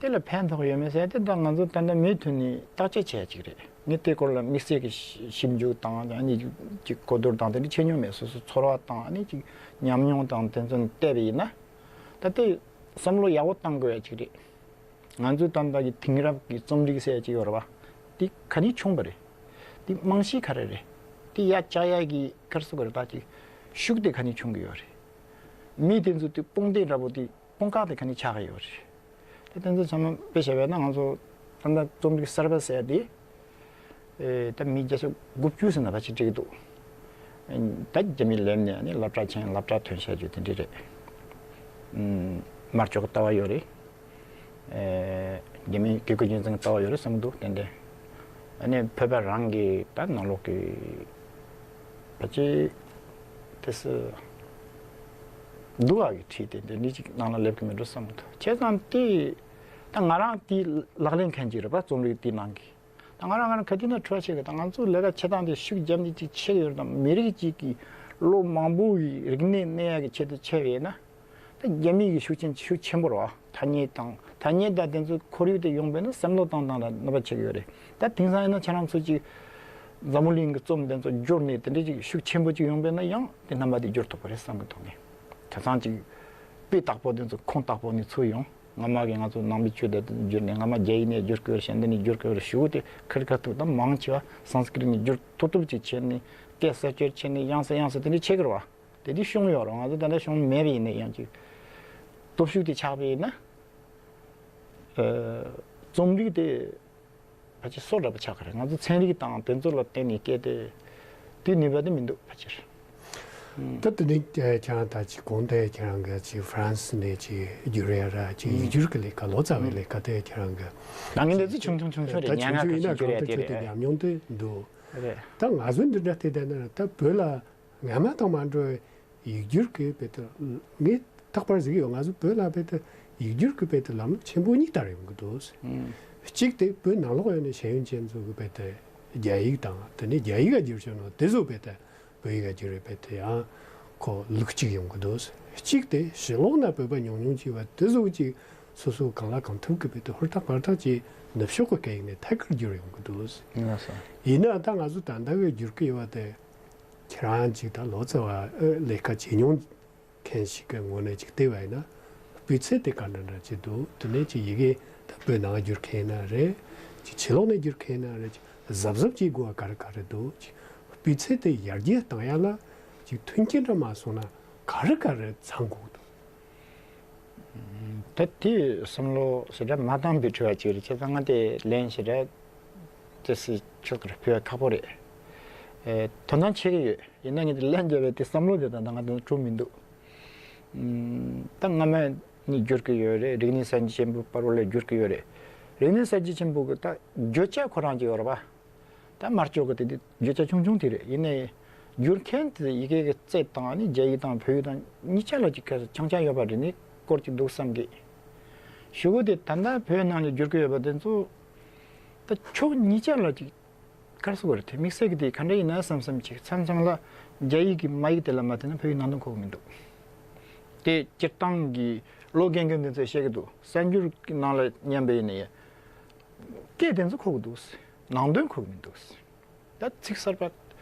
དེ་ལ་ཕན་ཐོགས་ཡོད་མེད་ཟེར་དེ་ད་ང་ཚོ་ད་ལྟ་མུ་མཐུད་ནས་བརྟག་དཔྱད་བྱས་ཡ་ཅིག་རེད། ངས་དེ་སྐོར་ལ་དམིགས་བསལ་གྱི་ཞིབ་འཇུག་དང་ཨ་ནི་ཅིག་གོ་བསྡུར་དང་དེ་འདྲ་བྱེད་མྱོང་མེད། སོ་སོ་ཚོར་བ་དང་ཨ་ནི་ཅིག་ཉམས་མྱོང་དང་དེ་ཚོ་བལྟས་པ་ཡིན་ན། ད་དེ་བསམ་བློ་ཡག་པོ་བཏང་དགོས་ཡ་ཅིག་རེད། ང་ཚོའི་ད་ལྟ་གི་དེང་རབས་ཀྱི་རྩོམ་རིག་ཟེར་ཡ་ཅིག་ཡོད་རེད་བ། དེ་ག་ནས་བྱུང་བ་རེད། དེ་རྨང་གཞི་ག་རེ་རེད། དེ་ཡར་བཅག་ཡ་གི་ག་རེ་ཟེར་དགོས་རེད་ད་ཅིག་ཤུགས་དེ་ག་ནས་བྱུང་གི་ཡོད་རེད། མི་དེ་ཚོ་དེ་དཔུང་སྡེ་འདྲ་པོ་དེ་དཔུང་ཁག་དེ་ག་ནས་ཆགས་ཀྱི་ཡོད་རེད། དེ་དེ་ཚོ་ཚང་མ་དཔེ་བཞག་པ་ན་ང་ཚོ་ད་ལྟ་རྩོམ་རིག་གསར་པ་ཟེར་ཡ་དེ། ཨེ་ད་མི་བརྒྱ་ཆ་དགུ་བཅུ་ཟེར་ན་ཕལ་ཆེར་འགྲིག་གི་འདུག་ད་རྒྱ་མི་ལེབ་ནས་ནི་སློབ་གྲྭ་ཆེན་སློབ་གྲྭ་ཐོན་བཤད་རྒྱུ་དེ་འདྲ་རེད། ཨུམ། དམར་ཕྱོགས་ཀྱི་ལྟ་བ་ཡོད་རེད། ཨེ་རྒྱ་མི་བཀས་བཀོད་རྒྱུད་འཛིན་གྱི་ལྟ་བ་ཡོད་རེད་བསམ་གྱི་འདུག་ཏན་ཏན། ཨ་ནི་བོད་པ་རང་གི་ད་ནང་ལོགས་ཀྱི་ཕལ་ཆེར་ དེ་སུ་འདུག་ཨ་གི་ཁྲིད་དེ་འདི་འདྲ་ཅིག་ནང་ལ་སླེབས་གི་མི་འགྲོ་བསམ་གི་འདུག་བྱས་ཙང་དེ་ད་ང་རང་དེ་ལག་ལེན་མཁན་ཅིག་རེད་པ། རྩོམ་རིག་དེ་ནང་གི། ད་ང་རང་ང་རང་ག་དུས་ན་ཁྲོ་བ་ཆེ་གི། ད་ང་ཚོ་ལས་ཀ་བྱེད་སྟངས་དེ་ཤུགས་རྒྱབ་ནས་ཅིག་བྱེད་ཀྱི་ཡོད་རེད། ད་མི་རིགས་གཅིག་གི་ལོ་མང་པོ་གི་རིག་གནས་གནས་ཡག་གི་ཆེད་དུ་བྱས་པ་ཡིན་ན། ད་རྒྱ་མི་གི་ཤུགས་རྐྱེན་ཤུགས་ཆེན་པོ་རེད་པ། ཐ་སྙད་དང་ཐ་སྙད་དང་དེ་ཚོ་ཁོར་ཡུག་དེ་ཡོང་པས་ན་བསམ་བློ་བཏང་སྟངས་ལ་གནོད་པ་བྱེད་ཀྱི་ཡོད་རེད། ད་དེང་སང་ཡིན་ན་ཁྱེད་རང་ཚོ་ཅིག་འཛམ་བུ་གླིང་གི་རྩོམ་དེ་ཚོ་བསྒྱུར་ནས་དེ་འདྲ་ཅིག་ཤུགས་ཆེན་པོ་ཅིག་ཡོང་པས་ན་ཡང་དེ་རྣམ་པ་དེ་བསྒྱུར་ཐུབ་པ་རེད་བསམ་གི་འདུག་ངས། ཁ་སང་ཅིག་དཔེ་དག་པོ་དེ་ཚོ་ཁུངས་དག་པོ་ནས་ཚུར་ཡོང་། སྔ་མ་གི་ང་ཚོ་ནང་པའི་ཆོས་དེ་བསྒྱུར་ནས་སྔ་མ་རྒྱ་ཡིག་ནས་བསྒྱུར་དགོས་རེད། གཞན་དེ་ནས་བསྒྱུར་དགོས་རེད་ཞུ་དེ་ཁ་རི་ཁ་ཐུག་ད་མང་ཆེ་བ་སཾ་སྐྲྀཏ་ནས་བསྒྱུར་ཐུབ་ཐུབ་ཅིག་བྱས་ནས་སྐད་གསར་བཅོས་བྱས་ནས་དབྱངས་གསལ་དབྱངས་གསལ་དེ་འདྲ་བྱེད་ཀྱི་རེད་པ། དེ་དུས་གཞུང་ཡོད་རེད། ང་ཚོ་ད་ལྟ་གཞུང་མེད་པ་ཡིན་ན་ཡང་ཅིག་སྟོབས་ཤུགས་དེ་ཆགས་པ་ཡིན་ན། ཨ། རྩོམ་རིག་དེ་ཕལ་ཆེར་སོ་འདྲ་པོ་ཆགས་ཀྱི་རེད། ང་ཚོ་ཚན་རིག་དང་དེ་ཚོ་ལ་བརྟེན་ནས་སྐད་དེ་དེ་ནུས་པ་དེ་མི་འདུག་ཕལ་ཆེར། ད་དེ་ནས་ཁྱེད་རང་ད་ཅིག་གོང་དེ་ཁྱེད་རང་གི་ཅིག་ཧྥ་རན་སི་ནས་ཅིག་བསྒྱུར་ཡ་ར་ཅིག་ཡིག་སྒྱུར་གྱི་ལས་ཀ་ལོ་ཙཱ་བའི་ལས་ཀ་དེ་ཁྱེད་རང་གི་ད་ངས་འདི་ཚོ་ཆུང་ཆུང་ཆུང་ཆུང་རེད། ད་ཉག་ཆུང་ཆུང་ཡིན་ན་གང་ཆུང་ཆུང་ལྟ་རེད་ཆུང་ཆུང་ཉམས་མྱོང་དེ་འདུག་རེད། ད་ང་ཚོ་འདི་འདྲ་བལྟས་བསྡད་ན་ད་བོད་ལ། སྔ་མ་དང་མ་འདྲ་བའི་ཡིག་སྒྱུར་གྱི་བེད་སྤྱོད། ངས་རྟག་པར་གཟིགས་ཡོད། ང་ཚོ་བོད་ལ་བེད་སྤྱོད་ཡིག་སྒྱུར་གྱི་བེད་སྤྱོད་ལམ་ལུགས་ཆེན་པོ་གཉིས་ལྟར་ཡོང་གི་འདུག་གཅིག་དེ་བོད་ནང་ལོགས་ཡོད་ནས་ཤེས་ཡོན་ཅན་ཚོ་གི་བེད་སྤྱོད་རྒྱ་ཡིག་དང་དེ་ནས་རྒྱ་ཡིག་ལ་བསྒྱུར་བྱུང་ན་དེ་ཚོ་བེད་སྤྱོད་བོད་ཡིག་ལ་བསྒྱུར་བའི་བེད་སྤྱོད་ཡང་ཁོ་ལུགས་གཅིག་ཡོང་གི་འདུག་གཅིག་དེ་ཕྱི་ལོགས་ན་བོད་པ་ཉུང་ཉུང་ཅིག་བ་དེ་ཚོ་གཅིག་སོ་སོ་གང་ལ་གང་ཐུབ་ཀྱི་བེད་སྤྱོད་ཧུར་ཐག་བར་ཐག་ཅིག་ནུབ་ཕྱོགས་ཀྱི་སྐད་ཡིག་ནས་ཐད་ཀར་བསྒྱུར་ཡོང་གི་འདུག་ཡིན་ན་ད་ང་ཚོ་ད་ལྟ་བའི་བསྒྱུར་གྱི་ཡོད་པ་དེ། ཁྱེད་རང་ཅིག་ད་ལོ་ཙཱ་བ་ཨེ་ལས་ཀ་བྱེད་མྱོང་མཁན་ཞིག་གི་ངོས་ནས་ཅིག་བལྟས་པ་ཡིན་ན། སྤུས་ཚད་དེ་ག་འདྲ་འདྲ་ཅིག་འདུག་དེ་ནས་ཅིག་ཡི་གེ་ད་བོད་ནང་བསྒྱུར་མཁན་ཡིན་ན་རེད། ཅིག་ཕྱི་ལོགས་ནས་བསྒྱུར་མཁན་ཡིན་ན་རེད། ཅིག་གཟབ་གཟབ་བྱེད་དགོས་པ་ག་རེ་ག་རེ་འདུག་ཅིག་སྤུས་ཚད་དེ་ཡར་རྒྱས་གཏང་ཡ་ལ་ཅིག་མཐུན་རྐྱེན་འདྲ་མ་བྱུང་ན་ག་རེ་ག་རེ་ཚང་དགོས་འདུག་ད་དེ་བསམ་བློ་ཞེ་དྲག་མ་བཏང་པའི་དྲི་བ་ཅིག་རེད། བྱས་ཙང་ང་དེ་ལན་ཞེ་དྲག་དེ་སྲིད་ཆོག་གི་རེད། ཕུལ་བ་ཁག་པོ་རེད། ཨེ། དོ་སྣང་བྱེད་ཀྱི་ཡོད། ཡིན་ན་ངས་དེ་ལན་རྒྱབ་པའི་དེ་བསམ་བློ་དེ་ད་ང་དེ་འཁྲུག་མི་འདུག་ཨམ། ད་སྔ་མ་ནས་བསྒྱུར་གྱི་ཡོད་རེད། རིག་གནས་གསར་བརྗེ་ཆེན་པོའི་བར་བ་ལ་བསྒྱུར་གྱི་ཡོད་རེད། རིག་གནས་གསར་བརྗེ་ཆེན་པོ་གི་ད་བརྗོད་བྱ་ཁོ་རང་ཅིག་ཡོད་རེད་པ། ད་མར་ལྕོག་གི་དེ་དེ་བརྗོད་བྱ་ཆུང་ཆུང་དེ་རེད། ཡིན་ནའི་བསྒྱུར་མཁན་དེ་ཡི་གེ་གི་རྩལ་དང་ནི་རྒྱ་ཡིག་དང་བོད་ཡིག་དང་གཉིས་ཆ་ལ་ཅིག་ཁ་ཆང་ཆང་ཡོད་པ་རེད། ནི་སྐོར་ཅིག་འདུག་བསམ་གི། ཞུ་གི་དེ་ད་ལྟ་བོད་ནང་ལ་བསྒྱུར་གི་ཡོད་པ་དེ་ཚོ་ད་ཕྱོགས་གཉིས་ཆ་ལ་ཅིག་ག་རེ་ཟེར་དགོས་རེད། དེ་དམིགས་བསལ་གྱི་དེ་ག་འདྲ་ཡིན་ན་བསམ་བསམ་ཅིག་མཚམས་མཚམས་ལ་རྒྱ་ཡིག་གི་མ་ཡིག་དེ་ལ་མ་བལྟས་ན་བོད་ཡིག་ནང་དོན་གོ་གི་མི་འདུག་དེ་སྤྱིར་བཏང་གི་ལོ་རྒན་རྒན་དེ་ཚོས་བཤད་གི་འདུག་གསར་འགྱུར་གྱི་ནང་ལ་ཉན་པ་ཡིན་ན་ཡང་སྐད་དེ་ཚོ་གོ་གི་འདུག་ནང་དོན་གོ་གི་མི་འདུག་ད་ཚིག་གསར་པ་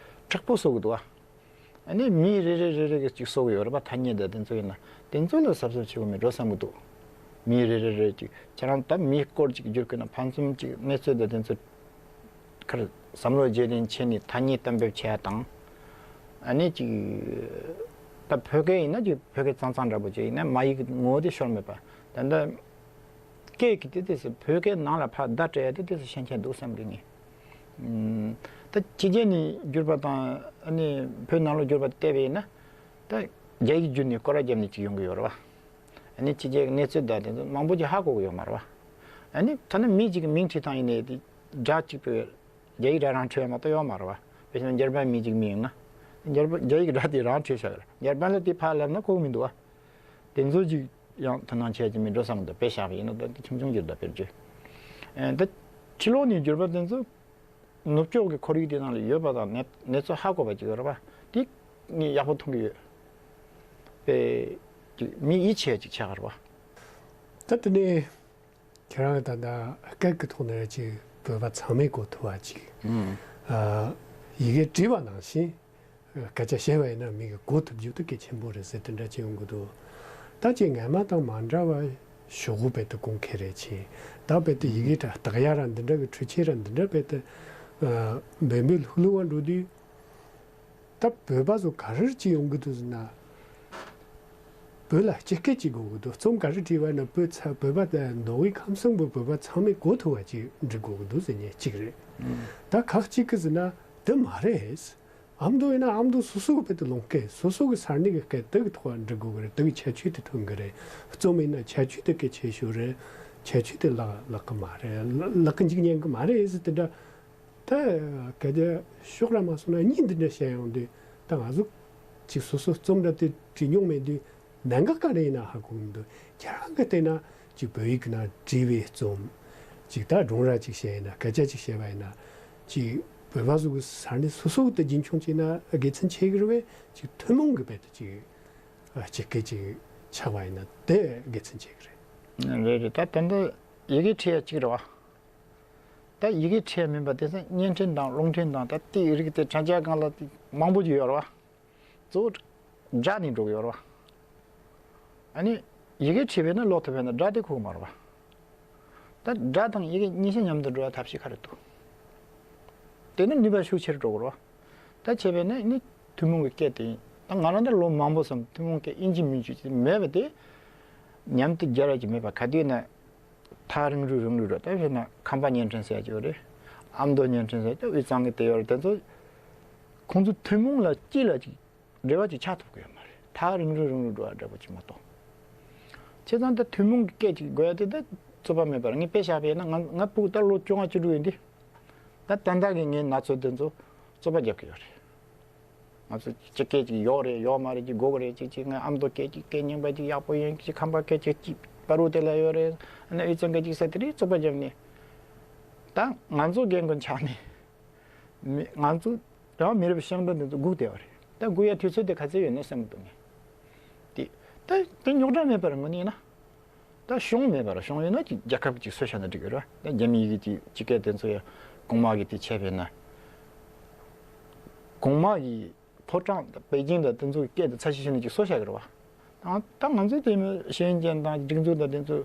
དྲག་པོ་བཟོ་གི་འདུག་ཨ། ཨ་ནི་མི་རེ་རེ་རེ་རེ་གིས་ཅིག་བཟོ་གི་ཡོད་རེད་པ། ཐ་སྙད་དང་དེ་ཚོ་ཡིན་ན་དེ་ཚོ་ལ་གཟབ་གཟབ་བྱེད་དགོས་མེད་འགྲོ་བསམ་གི་འདུག་མི་རེ་རེ་རེ་ཅིག་ཁྱེད་རང་ད་མིའི་སྐོར་ཅིག་བསྒྱུར་གི་ན་ཕན་ཚུན་ཅིག་གནས་ཚུལ་དང་དེ་ཚོ་ཁར་བསམ་བློ་བརྗེ་ལེན་བྱས་ནས་ཐ་སྙད་གཏན་འབེབས་བྱས་དང་། ཨ་ནི་ཅིག་ད་བོད་སྐད་ཡིན་ན་ཅིག་བོད་སྐད་གཙང་གཙང་འདྲ་པོ་ཅིག་ཡིན་ན་མ་ཡིག་ངོ་བོ་དེ་ཤོར་མེད་པ། ད་ལྟ་སྐད་ཀྱི་དེ་དེ་སུ་བོད་སྐད་ནང་ལ་ཕར་བརྡ་སྤྲད་ཡ་དེ་དེ་སུ་ཤན་ཆེན་འདུག་བསམ་གི་ངས། ད་ཕྱི་རྒྱལ་ནས་བསྒྱུར་པ་དང་ཨ་ནི་བོད་ནང་ལ་བསྒྱུར་པ་བལྟས་པ་ཡིན་ན། ད་རྒྱ་ཡིག་བསྒྱུར་ནས་སྐོར་ར་བརྒྱབ་ནས་ཅིག་ཡོང་གི་ཡོད་རེད་བ། ཨ་ནི་ཕྱི་རྒྱལ་གྱི་གནས་ཚུལ་དང་དེ་ཚོ་མང་པོ་ཅིག་ཧ་གོ་གི་ཡོད་མ་རེད་བ། ཨ་ནི་ཐ་ན་མི་གཅིག་གི་མིང་བྲིས་སྟངས་ཡིན་ནའི་དེ་སྒྲ་གཅིག་པའི་རྒྱ་ཡིག་སྒྲ་རང་འབྲི་ཡ་མ་གཏོགས་ཡོད་མ་རེད་བ། དཔེ་བཞག་ན་འཇར་པན་མི་གཅིག་མིང་ཡིན་ན། འཇར་པན་རྒྱ་ཡིག་སྒྲ་དེ་རང་འབྲི་བཞག་ཡོད་རེད། འཇར་པན་ལ་དེ་ཕར་ལབ་ན་གོ་གི་མི་འདུག་བ། དེ་ཚོ་ཅིག་ཡང་དོ་སྣང་བྱས་ཀྱི་མི་འགྲོ་བསམ་གི་འདུག་དཔེ་བཞག་པ་ཡིན་ན་ད་ཆུང་ཆུང་གི་ད་དཔེར་བརྗོད། ཨེ་ད་ཕྱི་ལོགས་ནས་བསྒྱུར་པ་དེ་ཚོ་ནུབ་ཕྱོགས་ཀྱི་ཁོར་ཡུག་དེ་ནང་ལ་ཡོད་པ་དང་གནས་གནས་ཚུལ་ཧ་གོ་བ་ཅིག་ཡོད་རེད་པ། དེ་ངས་ཡག་པོ་མཐོང་གི་ཡོད། དཔེ་ཅིག་མི་ཡིད་ཆེས་ཅིག་ཆགས་ཀྱི་རེད་པ། ད་དེ་ནས་ཁྱེད་རང་ད་ལྟ་སྐད་ཀྱི་ཐོག་ནས་ཅིག་བོད་པ་ཚང་མས་གོ་ཐུབ་པ་ཅིག་ཨ། ཡི་གེ་བྲིས་པ་ནང་བཞིན། སྐད་ཆ་བཤད་པ་ཡིན་ན་མི་གིས་གོ་ཐུབ་རྒྱུ་དེ་གལ་ཆེན་པོ་རེད་ཟེར་དེ་འདྲ་ཅིག་ཡོང་གི་འདུག་ད་ཅིག་སྔ་མ་དང་མ་འདྲ་བ་ཞོག་གུ་བེད་དེ་གོང་འཕེལ་རེད་ཕྱིན། ད་བེད་དེ་ཡི་གེ་འདྲ་རྟགས་ཡ་ར་འདི་འདྲ་གི་འཕྲུལ་ཆས་ར་འདི་འདྲ་བེད་དེ་འབད་འབད་ལྷུག་ལྷུག་བ་འགྲོ་དུས། ད་བོད་པ་ཚོ་ག་རེ་ཅིག་ཡོང་གི་འདུག་ཟེར་ན། བོད་ལ་སྤྱི་སྐད་ཅིག་དགོས་ཀྱི་འདུག་རྩོམ་ག་རེ་བྲིས་པ་ན་བོད་ཚ་བོད་པ་དང་མདོ་དབུས་ཁམས་གསུམ་པོ་བོད་པ་ཚང་མས་གོ་ཐུབ་པ་ཅིག་འབྲི་དགོས་ཀྱི་འདུག་ཟེར་མཁན་གཅིག་རེད། ད་ཁག་གཅིག་གིས་ཟེར་ན་དེ་མ་རེད། ཨ་མདོ་ཡིན་ན་ཨ་མདོ་སོ་སོ་གི་བོད་དུ་ལུང་སྐད་སོ་སོ་གི་ས་གནས་ཀྱི་སྐད་དེ་གི་ཐོག་འབྲི་དགོས་ཀྱི་རེད། དེ་གི་ཁྱད་ཆོས་དེ་ཐོན་གྱི་རེད། རྩོམ་ཡིན་ན་ཁྱད་ཆོས་དེ་གལ་ཆེ་ཤོས་རེད། ཁྱད་ཆོས་དེ་བརླག་བརླག་གི་མ་རེད། བརླག་གི་འཇུག་ཉན་གི་མ་རེད་ཟེར་དེ་འདྲ། ད་གལ་ཏེ་ཕྱོགས་ར་མ་སོང་ན་གཉིས་འདི་འདྲ་བཤད་ཡོང་དུས་ད་ང་ཚོ་ ཅིག་སོ་སོ་རྩོམ་འདྲ་དེ་བྲིས་མྱོང་མེད་དུས་ནད་འགག་ག་རེ་ཡིན་ན་ཧ་གོ་གི་མི་འདུག་ཁྱེད་རང་གི་བལྟས་ན་ཅིག་བོད་ཡིག་ནང་བྲིས་པའི་རྩོམ། ཅིག་ད་སྒྲུང་ར་ཅིག་བཤད་ཡིན་ན་སྐད་ཆ་ཅིག་བཤད་པ་ཡིན་ན། ཅིག་བོད་པ་ཚོ་གི་ས་གནས་སོ་སོ་དེ་རྒྱུན་འཁྱོངས་བྱས་ན་དགེ་མཚན་ཆེ་གི་རེད་བས། ཅིག་ཐུན་མོང་གི་བལ་དུ་ཅིག་སྤྱི་སྐད་ཅིག་ཆགས་པ་ཡིན་ན་དེ་དགེ་མཚན་ཆེ་གི་རེད། རེད་རེད། ད་ད་འདི་ཡི་གེ་བྲིས་ཡ་གཅིག་རེད་བ། ད་ཡི་གེ་བྲིས་ཡ་མིན་པ་དེ་ཚོ་བརྙན་འཕྲིན་དང་རླུང་འཕྲིན་དང་ད་ལྟའི་རིགས་དེ་དྲ་རྒྱ་སྒང་ལ་དེ་མང་པོ་ཅིག་ཡོད་རེད་བ། གཙོ་བོ་སྒྲ་ནས་འགྲོ་གི་ཡོད་རེད་བ། ཨ་ནི་ཡི་གེ་བྲིས་པས་ན་ཀློག་ཐུབ་པས་ན་སྒྲ་དེ་ཁུག་མ་རེད་བ། ད་སྒྲ་དང་ཡི་གེ་གཉིས་ཆ་མཉམ་དུ་འགྲོ་བའི་ཐབས་ཤེས་ག་རེ་འདུག་དེ་ནི་ནུས་པ་ཤུགས་ཆེར་འགྲོ་གི་རེད་བ། ད་བྱས་པས་ན་ནི་ཐུན་མོང་གི་སྐད་དེ་ཡིན། ད་ང་རང་ད་ལོ་མང་པོ་སོང་ཐུན་མོང་སྐད་ཨིན་ཇི་མིན་ཇི་མེད་པ་དེ་ཉམས་དེ་རྒྱལ་བ་ཅིག་མེད་པ། ག་དུས་ན་ཐག་རིང་རུ་རིང་རུ་འགྲོ། ད་དཔེར་ན་ཁམས་པ་བརྙན་འཕྲིན་ཟེར་ཡ་ཅིག་ཡོད་རེད། ཨ་མདོ་བརྙན་འཕྲིན་ཟེར་ཡ་ཅིག་དབུས་གཙང་གི་དེ་ཡོད་རེད། དེ་ཚོ་ཁོང་ཚོ་ཐུན་མོང་ལ་སྤྱི་ལ་ཅིག་འབྲེལ་བ་ཅིག་ཆགས་ཐུབ་ཀྱི་ཡོད་མ་རེད། ཐག་རིང་རུ་རིང་རུ་འགྲོ་བ་འདྲ་པོ་ཅིག་མ་གཏོགས། བྱས་ཙང་ད་ཐུན་མོང་གི་སྐད་ཅིག་དགོས་ཡ་དེ་ད་རྩོད་པ་མེད་པར་ངས་དཔེ་བཞག་པ་ཡིན་ན་ང་ང་ཕྲུ་གུ་ད་ལོ་བཅོ་ལྔ་བཅུ་དྲུག་ཡིན་དུས། ད་ད་ལྟ་གི་ངའི་ན་ཚོད་དེ་ཚོ་རྩོད་པ་རྒྱབ་ཀྱི་ཡོད་རེད། ང་ཚོ་སྤྱི་སྐད་ཅིག་ཡོད་རེད་ཡོད་མ་རེད་ཅིག་དགོས་ཀྱི་རེད། ཅིག་ཅིག་ངའི་ཨ་མདོ་སྐད་ཅིག་སྐད་རྙིང་པ་ཅིག་ཡག་པོ་ཡིན། ཅིག་ཁམས་པ་སྐད་ཅིག་ཅིག་བར་དུ་དེ་ལ་ཡོད་རེད། ཨ་ནི་དབུས་གཙང་སྐད་ཅིག་ཟེར་དེ་རིགས་རྩོད་པ་རྒྱབ་ནས། ད་ང་ཚོ་རྒན་རྒོན་ཆགས་ནས། མི་ང་ཚོ་རང་མི་རབས་བྱུང་འདི་འདི་ཚོ་སྒུག་བསྡད་པ་རེད། ད་སྒུག་ཡ་དུས་ཚོད་དེ་ག་ཚོད་ཡོད་ན་བསམ་གི་འདུག་ངས། དེ་ད་དེ་རྙོག་དྲ་མེད་པར་དངོས་གནས་ཡིན་ན། ད་གཞུང་མེད་པར་གཞུང་ཡོད་ན་ཅིག་རྒྱལ་ཁབ་ཅིག་བཟོས་བཞག་ན་འགྲིག་གི་རེད་བ། ད་རྒྱ་མི་ཡི་གེ་ཅིག་སྤྱི་སྐད་དེ་ཚོ་ཡ་གོང་མ་གི་དེ་བྱས་པས་ན། གོང་མ་གི་ཕོ་བྲང་དང་པེ་ཅིང་དང་དེ་ཚོ་གི་སྐད་དེ་ཚ་ཤི་ཤི་ནས་ཅིག་བཟོས་བཞག་གི་རེད་བ། ད་ད་ང་ཚོའི་དེ་མོ་ཤེས་ཡོན་ཅན་དང་སྒྲིག་འཛུགས་དང་དེ་ཚོ་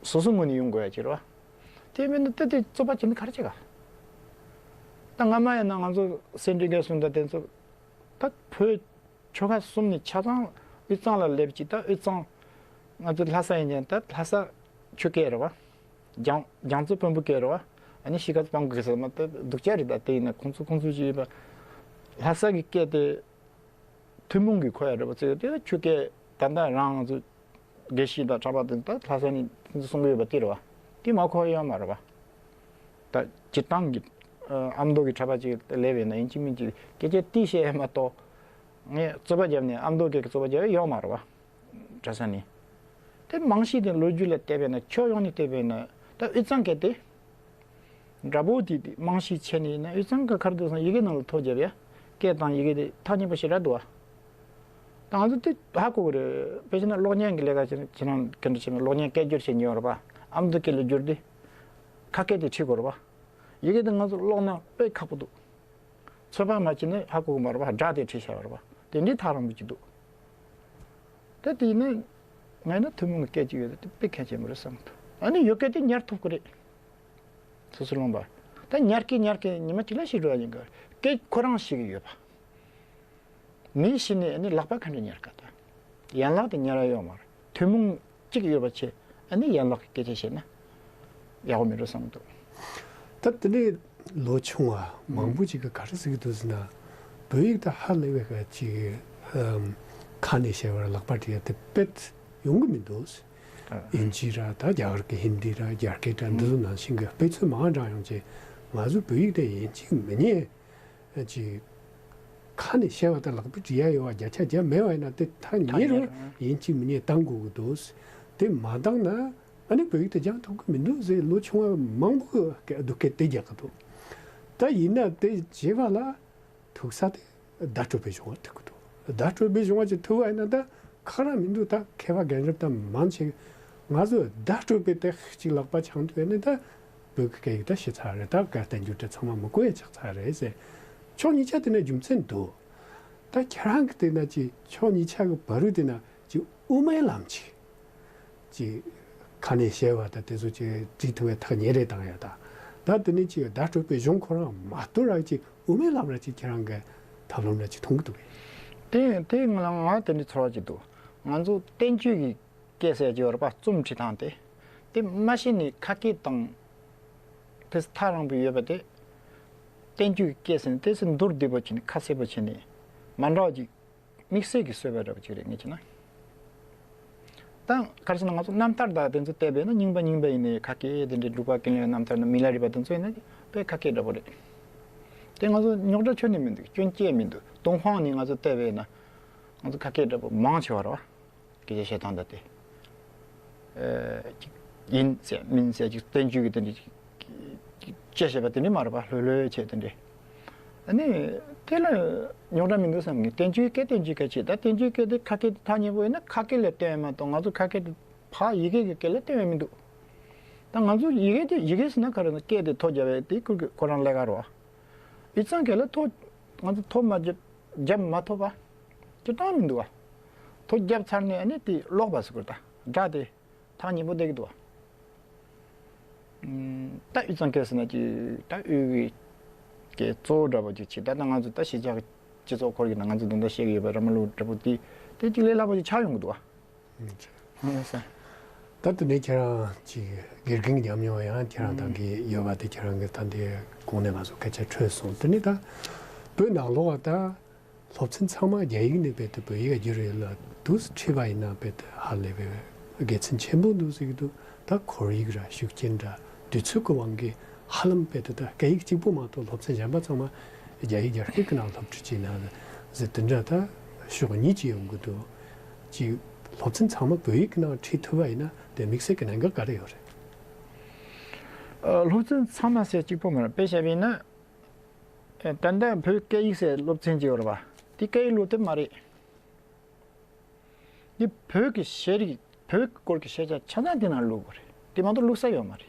སོ་སོ་ངོས་ནས་ཡོང་དགོས་ཡ་ཅིག་རེད་བ། དེ་མིན་ན་ད་དེ་རྩོད་པ་བྱེད་ན་ག་རེ་བྱེད་ག་ད་སྔ་མ་ཡིན་ན་ང་ཚོ་སེ་འབྲས་དགེ་གསུམ་དང་དེ་ཚོ་ད་བོད་ཆོལ་ཁ་གསུམ་ནས་ཆ་ཚང་དབུས་གཙང་ལ་སླེབས་ཀྱི། ད་དབུས་གཙང་ང་ཚོ་ལྷ་ས་ཡིན་ཀྱང་ད་ལྷ་ས་ཆོས་སྐད་རེད་བ། རྒྱ་རྒྱ་མཚོ་དཔོན་པོ་སྐད་རེད་བ། ཨ་ནི་གཞིས་ཀ་རྩེ་སྤང་གི་ཟེར་མ་ད་སྡུག་ཅག་རེད། ད་དེ་ཡིན་ན་ཁོང་ཚོ་ཁོང་ཚོ་ཅིག་ཡིན་པ་ལྷ་ས་གི་སྐད་དེ། ཐུན་མོང་གི་ཁོ་ཡ་རེད་པ་ཚོས་དེ་ཆོས་སྐད་ད་ལྟ་རང་ང་ཚོ་དགེ་བཤེས་དང་གྲྭ་པ་དེ་ད་ལྷ་ས་ནས་དེ་ཚོ་གསུང་གི་ཡོད་པ་དེ་རེད་བ། དེ་མ་གོ་ཡ་ཡོད་མ་རེད་བ། ད་སྤྱིར་བཏང་གི་ཨ་མདོ་གི་གྲྭ་པ་ཅིག་སླེབས་ཡོད་ན་ཡིན་གཅིག་མིན་གཅིག་སྐད་ཆ་དེ་བཤད་ཡ་མ་གཏོགས་ངས་རྩོད་པ་བརྒྱབ་ནས་ཨ་མདོ་སྐད་ཀྱི་རྩོད་པ་བརྒྱབ་ཡ་ཡོད་མ་རེད་བ། གྲྭ་ས་ནས། དེ་རྨང་གཞི་དེ་ལོ་རྒྱུས་ལ་བལྟས་པས་ན་ཁྱོན་ཡོངས་ནས་བལྟས་པས་ན་ད་དབུས་གཙང་སྐད་དེ། འདྲ་པོ་དེ་དེ་རྨང་གཞི་ཆེ་ནས་ཡིན་ན་དབུས་གཙང་གི་ཁར་དུ་སོང་ཡི་གེ་ནང་ལ་ཐོ་བརྒྱབ་ཡ། སྐད་དང་ཡི་གེ་དེ་ཐག་ཉེ་པོ་ཞེ་དྲག་འདུག་བ། ད་ང་ཚོ་དེ་ཧ་གོ་གི་རེད། དཔེ་བྱས་ན་གློག་བརྙན་གྱི་ལས་ཀ་བྱེད་ན་ཁྱེད་རང་ག་འདྲ་བྱས་ན་གློག་བརྙན་སྐད་སྒྱུར་བྱེད་མྱོང་རེད་པ། ཨ་མདོ་སྐད་ལ་བསྒྱུར་དུས་ཁ་སྐད་དེ་ཁྲིད་དགོས་རེད་པ། ཡི་གེ་དེ་ང་ཚོ་ཀློག་ན་དཔེ་ཁག་པོ་འདུག་ཚོད་དཔག་མ་བྱས་ན་ཧ་གོ་གི་མ་རེད་པ། སྒྲ་དེ་ཁྲིད་བྱ་བ་རེད་པ། དེ་འདྲའི་ཐག་རིང་པོ་ཅིག་འདུག་ད་དེ་ཡིན་ན་ང་ཡིན་ན་ཐུན་མོང་གི་སྐད་ཅིག་ཡོད་དེ་དཔེ་གལ་ཆེན་པོ་རེད་བསམ་གི་འདུག་ཨ་ནི་ཡོད་སྐད་དེ་ཉར་ཐུབ་ཀྱི་རེད། སོ་སོ་ལོངས་པ། ད་ཉར་གི་ཉར་གི་ཉི་མ་གཅིག་ལ་ཤི་འགྲོ་བ་ཡིན་གི། སྐད་ཁོ་རང་ཤི་གི་ཡོད་པ། མི་ཤི་ནས་ནི་ལག་པ་ག་འདྲ་ཉར་ག་ད། ཡན་ལག་དེ་ཉར་ཡ་ཡོད་མ་རེད། ཐུན་མོང་གཅིག་ཡོད་པ་ཆེ། ཨ་ནི་ཡན་ལག་གི་སྐད་ཆ་བཤད་ན་ཡག་པོ་མི་འགྲོ་བསམ་གི་འདུག་ད་དེ་ནས་ལོ་ཆུང་བ་མང་པོ་ཅིག་གིས་ག་རེ་ཟེར་གི་འདུག་ཟེར་ན། བོད་ཡིག་ད་ཧ་ལས་པའི་ག་ཅིག་ཨམ་ཁ་ནས་བཤད་པར་ལག་པར་བྲིས་ཡ་དེ་དཔེ་ཡོང་གི་མི་འདུག་ཨ། དབྱིན་ཇི་ར་ད་རྒྱ་གར་གྱི་ཧིན་དི་ར་རྒྱ་སྐད་ར་འདི་ཚོ་ནང་བཞིན་གྱི་དཔེ་ཚོད་མང་དྲགས་ཡོང་རྗེས་ང་ཚོ་བོད་ཡིག་དེ་ཡིན་གཅིག་མིན་གཉིས་ཅིག་ཁ་ནས་བཤད་པ་དང་ལག་པས་བྲིས་ཡ་ཡོད་པ་བརྒྱ་ཆ་བརྒྱ་མེད་པ་ཡིན་ན་དེ་ཐག་ཉེ་རུ་ཡིན་གཅིག་མིན་གཉིས་བཏང་དགོས་ཀྱི་འདུག་དེ་མ་བཏང་ན་ཨ་ནི་བོད་ཡིག་དེ་སྦྱང་ཐུབ་ཀྱི་མི་འདུག་ཟེར་ལོ་ཆུང་བ་མང་པོ་གིས་སྡུག་སྐད་དེ་རྒྱག་གི་འདུག་ད་ཡིན་ན་དེ་བྱེད་པ་ལ། ཐུག་ས་དེ་བརྡ་སྤྲོད་པའི་གཞུང་བ་ཐུག་གི་འདུག་བརྡ་སྤྲོད་པའི་གཞུང་བ་ཅིག་ཐུག་པ་ཡིན་ན་ད་ཁག་ར་མི་འདུག་ད་མཁས་པ་རྒན་རབས་ད་མང་ཆེ་ང་ཚོས་བརྡ་སྤྲོད་པའི་དེ་གཅིག་ལག་པ་འཆང་ཐུབ་ཡ་ནི་ད་བོད་ཀྱི་སྐད་ཡིག་ད་ཤེས་ཚར་རེད། ད་བཀའ་བསྟན་འགྱུར་དེ་ཚང་མ་མི་གོ་ཡ་ཆགས་ཚར་རེད་ཟེར། ཕྱོགས་གཉིས་ཆ་དེ་ན་རྒྱུ་མཚན་འདུག་ད་ཁྱེད་རང་གི་དེ་ན་ཅིག་ཕྱོགས་གཉིས་ཆ་གི་བར་དུ་དེ་ན་ཅིག་དབུ་མའི་ལམ་ཅིག་ཅིག་ཁ་ནས་བཤད་པ་དང་དེ་ཚོ་ཅིག་བྲིས་ཐུབ་པའི་ཐག་ཉེ་རེ་བཏང་ཡ་དང་། ད་དེ་ནས་ཅིག་བརྡ་སྤྲོད་པའི་གཞུང་ཁོ་རང་མ་གཏོགས་ར་ཅིག་དབུ་མའི་ལམ་ར་ཅིག་ཁྱེད་རང་གི་ཐབས་ལམ་ར་ཅིག་མཐོང་གི་འདུག་གས། དེ་དེ་ང་ལ་ང་དེ་འདྲའི་ཚོར་བ་ཅིག་འདུག་ང་ཚོ་བསྟན་བཅོས་ཀྱི་སྐད་ཟེར་གྱི་ཡོད་རེད་པ། རྩོམ་བྲིས་སྟངས་དེ་དེ་མ་གཞི་ནས་ཁ་སྐད་དང་དེ་ཐག་རིང་པོ་ཡོད་པ་དེ། བསྟན་བཅོས་ཀྱི་སྐད་ཟེར་ནས་དེ་ཚོ་མདོར་བསྡུས་པོ་བྱས་ནས་ཁ་གསལ་པོ་བྱས་ནས་མ་འདྲ་བ་ཅིག་དམིགས་བསལ་གྱི་བཟོས་པ་འདྲ་པོ་ཅིག་རེད་ངས་བྱས་ན། ད་ག་རེ་ཟེར་ན་ང་ཚོ་རྣམ་ཐར་དང་དེ་ཚོ་བལྟས་པས་ན་རྙིང་པ་རྙིང་པ་ཡིན་ནའི་ཁ་སྐད་དེ་འདྲའི་འབྲུག་པ་ཀུན་ལེགས་རྣམ་ཐར་ན་མི་ལ་རས་པ་དེ་ཚོ་ཡིན་ན་དཔེ་ཁ་སྐད་འདྲ་པོ་རེད། དེ་ང་ཚོ་རྙོག་དྲ་ཁྱོན་ནས་མི་འདུག་སྐྱོན་སྐྱེ་མི་འདུག་ཏུན་ཧོང་ནས་ང་ཚོ་བལྟས་པས་ན། ང་ཚོ་ཁ་སྐད་འདྲ་པོ་མང་ཆེ་བ་རེད་བ། སྐད་ཆ་བཤད་སྟངས་དང་དེ། ཨེ། ཅིག་ཡིན་ཟེར་མིན་ཟེར་ཅིག་བསྟན་བཅོས་ཀྱི་དེ་འདྲ་ཅིག་ཅིག་བཤད་བཤད་པ་དེ་འདྲ་མ་རེད་པ། ལྷོད་ལྷོད་བྱས་དེ་འདྲ། ཨ་ནི། དེ་ལ་རྙོག་དྲ་མི་འདུག་བསམ་གི། བསྟན་བཅོས་སྐད་བསྟན་བཅོས་སྐད་བྱེད་ད། བསྟན་བཅོས་སྐད་དེ་ཁ་སྐད་དེ་ཐག་ཉེ་པོ་ཡིན་ན་ཁ་སྐད་ལ་བསྟན་ཡོད་མ་གཏོགས་ང་ཚོ་ཁ་སྐད་དེ་ཕ་ཡི་གེ་གི་སྐད་ལ་བསྟན་ཡོད་མི་འདུག་ད་ང་ཚོ་ཡི་གེ་དེ་ཡི་གེ་ཟེར་ན་ག་རེ་ན་སྐད་དེ་ཐོ་རྒྱབ་ཡས་དེ་ཁོ་ཁོ་རང་ལས་ཀ་རེད་བ། ཨི་ཙང་སྐད་ལ་ཐོ། ང་ཚོ་ཐོ་མ་རྒྱབ་རྒྱབ་མ་ཐུབ་པ། སྤྱིར་བཏང་མི་འདུག་བ། ཐོ་རྒྱབ་ཚར་ནས་ཨ་ནི་དེ་ཀློག་པ་ཟེར་དགོས་ད། སྒྲ་དེ་ཐག་ཉེ་པོ་བསྡད་ཀྱི་འདུག་བ། ཨུམ། ད་ཨི་ཙང་སྐད་ཟེར་ན་ཅིག་ད་དབུས་ཀྱི་སྐད་གཙོ་བོ་འདྲ་པོ་ཅིག་བྱེད། ད་ད་ང་ཚོ་ད་གཞིས་ཆགས་སྤྱི་ཚོགས་ཁོར་ཡུག་ནང་ང་ཚོ་དེ་འདྲ་བཤད་ཀྱི་ཡོད་པ་ར་མ་ལུག་འདྲ་པོ་དེ་དེ་ཅིག་ལས་སླ་པོ་ཅིག་ཆགས་ཡོང་གི་འདུག་བ། ཨུམ། ད་དེ་ནས་ཁྱེད་རང་ཅིག་དགེ་རྒན་གྱི་ཉམས་མྱོང་ཡང་ཁྱེད་རང་དང་གི་ཡོད་པ་དེ་ཁྱེད་རང་གི་ད་འདི་གོང་ནས་ང་ཚོ་སྐད་ཆ་འཕྲོས་སོང་། དེ་ནས་ད་བོད་ནང་ལོགས་ད་སློབ་ཚན་ཚང་མ་རྒྱ་ཡིག་ནས་བོད་དུ་བོད་ཡིག་བསྒྱུར་ཡོད་ལ་འདུག་ཁྲིད་པ་ཡིན་ན་བོད་དུ་ཧ་ལས་པའི་དགེ་མཚན་ཆེན་པོ་འདུག་ཟེར་གྱི་འདུག་ད་ཁོར་ཡུག་ར་ཤུགས་རྐྱེན་ར་དུས་ཚོད་ཀྱི་དབང་གིས་ཧ་ལམ་བོད་དུ་ད་སྐད་ཡིག་གཅིག་པོ་མ་གཏོགས་སློབ་ཚན་གཞན་པ་ཚང་མ་རྒྱ་ཡིག་རྒྱ་སྐད་ཀྱི་ནང་སློབ་ཁྲིད་བྱས་ན་ཟེར་དེ་འདྲ་ད་ཕྱོགས་གཉིས་ཀྱི་ཡོང་གི་འདུག་ཅིག་སློབ་ཚན་ཚང་མ་བོད་ཡིག་གི་ནང་ཁྲིད་ཐུབ་པ་ཡིན་ན་དེ་དམིགས་བསལ་གྱི་གནད་འགག་ག་རེ་ཡོད་རེད། ཨ། སློབ་ཚན་ཚང་མ་ཟེར་གཅིག་པོ་མ་རེད། དཔེ་བཞག་པ་ཡིན་ན། ཨ། ད་ལྟ་བོད་སྐད་ཡིག་ཟེར་སློབ་ཚན་ཅིག་ཡོད་རེད་བ། དེ་སྐད་ཡིག་སློབ་དེབ་མ་རེད། འདི་བོད་ཀྱི་ཤེས་རིག་བོད་ཀྱི་སྐོར་གྱི་ཤེས་བྱ་ཆ་ཚང་དེ་ནང་བླུགས་དགོས་རེད། དེ་མ་གཏོགས་བླུགས་ས་ཡོད་མ་རེད།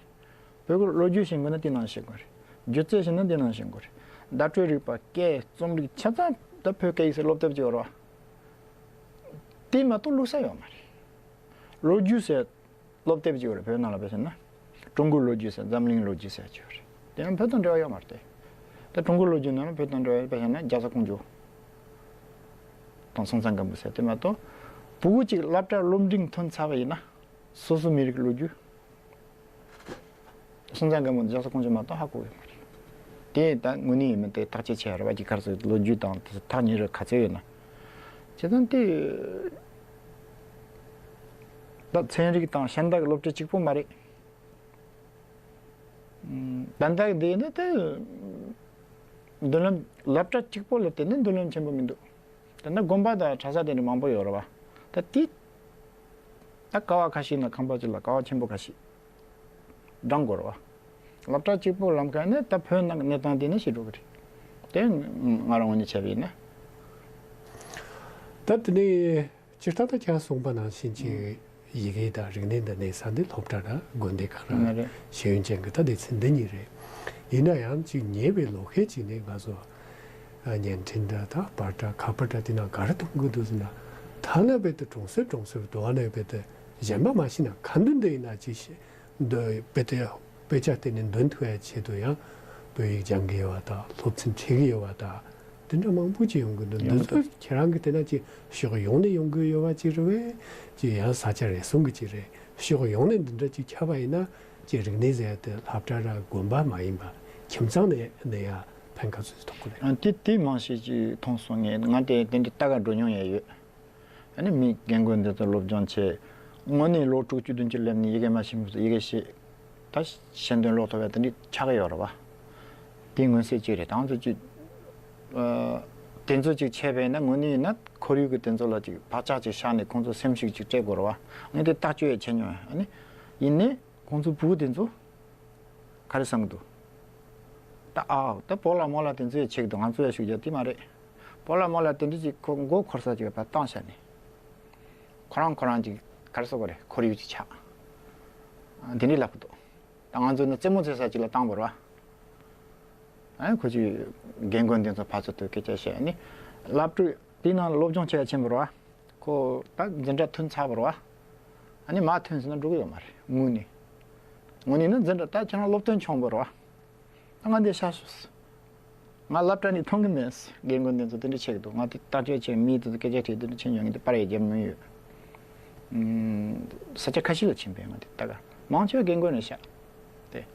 བོད་ཀྱི་ལོ་རྒྱུས་ཤེས་དགོས་ན་དེ་ནང་ཤེས་དགོས་རེད། སྒྱུ་རྩལ་ཤེས་ན་དེ་ནང་ཤེས་དགོས་རེད། བརྡ་སྤྲོད་རིག་པ་སྐད་རྩོམ་རིག་ཆ་ཚང་ད་བོད་སྐད་ཡིག་ཟེར་སློབ་དེབ་ཅིག་ཡོད་རེད་བ། དེ་མ་གཏོགས་བླུགས་ས་ཡོད་མ་རེད། ལོ་རྒྱུས་ཟེར་སློབ་དེབ་ཅིག་ཡོད་རེད། བོད་ནང་ལ་དཔེ་བཞག་ན། ཀྲུང་གོའི་ལོ་རྒྱུས་ཟེར་འཛམ་གླིང་ལོ་རྒྱུས་ཟེར་ཅིག་ཡོད་རེད། དེ་ཡང་བོད་དང་འབྲེལ་བ་ཡོད་མ་རེད་དེ། ད་ཀྲུང་གོའི་ལོ་རྒྱུས་ནང་ལ་བོད་དང་འབྲེལ་བ་དཔེ་བཞག་ན་རྒྱ་བཟའ་ཀོང་ཇོ་དང་སྲོང་བཙན་སྒམ་པོ་ཟེར་དེ་མ་གཏོགས། ཕྲུ་གུ་གཅིག་སློབ་གྲྭར་སློབ་འབྲིང་ཐོན་ཚར་བ་ཡིན་ན། སོ་སོ་མི་རིགས་ལོ་རྒྱུས། སྲོང་བཙན་སྒམ་པོ་དང་རྒྱ་བཟའ་ཀོང་ཇོ་མ་གཏོགས་ཧ་གོ་གི་མ་རེད། དེ་ད་དངོས་གནས་ཡིན་མིན་དེ་བརྟག་དཔྱད་བྱས་ར་བ་གི་གར་སོགས་ལོ་རྒྱུས་དང་དེ་ཐག་ཉེ་རུ་ག་ཚོད་ཡོད་ན། བྱས་ཙང་དེ། ད་ཚན་རིག་དང་གཞན་དག་གི་སློབ་ཁྲིད་གཅིག་པོ་མ་རེད། ད་ལྟ་འདི་ནི་དེ། མདུན་ལམ་སློབ་གྲྭ་གཅིག་པོ་ལ་བརྟེན་ནས་མདུན་ལམ་ཆེན་པོ་མི་འདུག་དེ་ནི་དགོན་པ་དང་གྲྭ་ས་དེ་འདྲ་མང་པོ་ཡོད་རེད་བ། ད་དེ། ད་ཀ་བ་ཁ་ཤས་ན་ཁང་པ་གཅིག་ལ་ཀ་བ་ཆེན་པོ་ཁ་ཤས་བགྲང་དགོས་རེད་བ། སློབ་གྲྭ་གཅིག་པོ་ལམ་ཁ་ནི་ད་བོད་ནང་གི་གནས་སྟངས་དེ་ནི་ཤེས་འགྲོ་གི་རེད། དེ་ང་རང་ངོས་ནས་བྱས་པ་ཡིན་ན། ད་དེ་ནི། སྤྱིར་བཏང་ད་ཁྱེད་རང་གསུངས་པ་ནང་བཞིན་གྱི་ཡི་གེ་དང་རིག་གནས་འདི་གནས་ས་འདི་སློབ་གྲྭ་ར་དགོན་སྡེ་ཁག་ར་ང་རེད། ཤེས་ཡོན་ཅན་གྱི་ད་སྡེ་ཚན་འདི་གཉིས་རེད། ཡིན་ན་ཡང་ཅིག་ཉེ་བའི་ལོ་ཤས་ཅིག་ནས་ང་ཚོ་བརྙན་འཕྲིན་འདྲ་ད་པར་འདྲ་ཁ་པར་འདྲ་དེ་ནང་ག་རེ་གཏོང་གི་འདུག་ཟེར་ན། ཐ་ན་རྦད་དེ་གྲོང་གསེབ་གྲོང་གསེབ་དུ་བ་ནས་རྦད་དེ་གཞན་པ་མ་ཤེས་ན་ཁ་འདོན་འདི་ཡིན་ན་ཅིག་ཤེས་འདོད་རྦད་དེ་དཔེ་ཆ་བལྟས་ནས་འདོན་ཐུབ་ཡ་ཆེད་དུ་ཡང་བོད་ཡིག་སྦྱང་གི་ཡོད་པ་དང་སློབ་ཚན་ཁྲིད་ཀྱི་ཡོད་པ་དང་། དེ་འདྲ་མང་པོ་ཅིག་ཡོང་གི་འདུག་ཡོང་འདི་གི་ཚོ་ཁྱེད་རང་གི་དེ་ན་ཅིག་ཕྱོགས་ཡོངས་ནས་ཡོང་གི་ཡོད་པ་ཅིག་རེད་བས། ཅིག་ཡང་ས་ཆ་རེ་ཟུང་གི་ཅིག་རེད། ཕྱོགས་ཡོངས་ནས་འདི་འདྲ་ཅིག་ཁྱབ་པ་ཡིན་ན་ཅིག་རིག་གནས་ཟེར་ཡ་དེ་སློབ་གྲྭ་ར་དགོན་པ་མ་ཡིན་པ་ཁྱིམ་ཚང་ནས་ནས་ཡ་ཕན་ག་ཚོད་ཐོགས་གི་རེད། ཨ། དེ་དེ་མང་ཤས་ཅིག་མཐོང་སོང་། ངས་ང་དེ་དེ་འདྲ་ལྟ་ག་འགྲོ་མྱོང་ཡ་ཡོད། ཨ་ནི་མི་རྒན་རྒོན་འདི་ཚོ་སློབ་སྦྱོང་བྱས། དངོས་གནས་ལོ་དྲུག་ཅུ་བདུན་ཅུ་སླེབས་ནས་ཡི་གེ་མ་ཤེས་མི་ཚོ་ཡི་གེ་ཤེས། ད་ཤེས་འདོན་ཀློག་ཐུབ་པ་དེ་འདྲ་ཆགས་ཀྱི་ཡོད་རེད་བ། དེ་མངོན་གསལ་གཅིག་རེད། ད་ང་ཚོ་ཅིག་ཨ། དེ་ཚོ་ཅིག་བྱས་པས་ན་དངོས་གནས་ཡིན་ན་ཁོར་ཡུག་གི་དེ་ཚོ་ལ་ཅིག་བག་ཆགས་ཅིག་བཞག་ནས་ཁོང་ཚོ་སེམས་ཤུགས་ཅིག་སྤྲད་དགོས་རེད་བ། ངས་དེ་ཐག་གཅོད་ཡས་བྱས་མྱོང་། ཨ་ནི། ཡིན་ནའི། ཁོང་ཚོ་ཕྲུ་གུ་དེ་ཚོ་ག་རེ་བསམ་གི་འདུག་ད་ཨ་ད་པོ་ལགས་མོ་ལགས་དེ་ཚོས་ཆེ་གི་འདུག་ང་ཚོ་ཡ་ཤུགས་རྒྱག་དེ་མ་རེད། པོ་ལགས་མོ་ལགས་དེ་འདྲ་ཅིག་ཁོ་མགོ་འཁོར་ས་ཅིག་ཕར་བཏང་བཞག་ནས། ཁོ་རང་ཁོ་རང་ཅིག་ག་རེ་ཟེར་དགོས་རེད། ཁོར་ཡུག་ཅིག་ཆགས། དེ་འདྲས་ལབ་གི་འདུག་ད་ང་ཚོ་ནི་རྩེད་མོ་རྩེ་ས་ཅིག་ལ་བཏང་བ་རེད་བ། ཨ་ནི་ཁོ་ཅིག་རྒན་རྒོན་དེ་ཚོ་ཕར་ཚུར་དུ་སྐད་ཆ་བཤད། ཨ་ནི་སློབ་ཕྲུག་དེའི་ནང་ལ་སློབ་སྦྱོང་བྱེད་ཡ་ཆེན་པོ་རེད་བ། ཁོ་ད་འཛིན་གྲྭ་ཐོན་ཚར་བ་རེད་བ། ཨ་ནི་མར་ཐོན་ཟེར་ན་འགྲོ་གི་ཡོད་མ་རེད། དངོས་གནས། དངོས་གནས་ནི་འཛིན་གྲྭ་ད་ཁྱེད་རང་སློབ་ཐོན་བྱུང་བ་རེད་བ། ད་ང་འདི་ཤ་ཤོས། ང་སློབ་གྲྭ་ནས་མཐོང་གི་མེད། རྒན་རྒོན་དེ་ཚོ་དེ་འདྲ་བྱེད་ཀྱི་འདུག་ང་དེ་ལྟ་སྤྱོད་བྱེད་མི་དེ་ཚོ་སྐད་ཆ་དྲིས་དེ་འདྲ་བྱེད་མྱོང་། ངས་དེ་པར་ཡང་བརྒྱབ་མྱོང་ཡོད། ཨུམ། ས་ཆ་ཁ་ཤས་ལ་ཕྱིན་པས་ང་དེ་ལྟ་ག་མང་ཆེ་བ་རྒན་རྒོན་རེད་ཤག་དེ།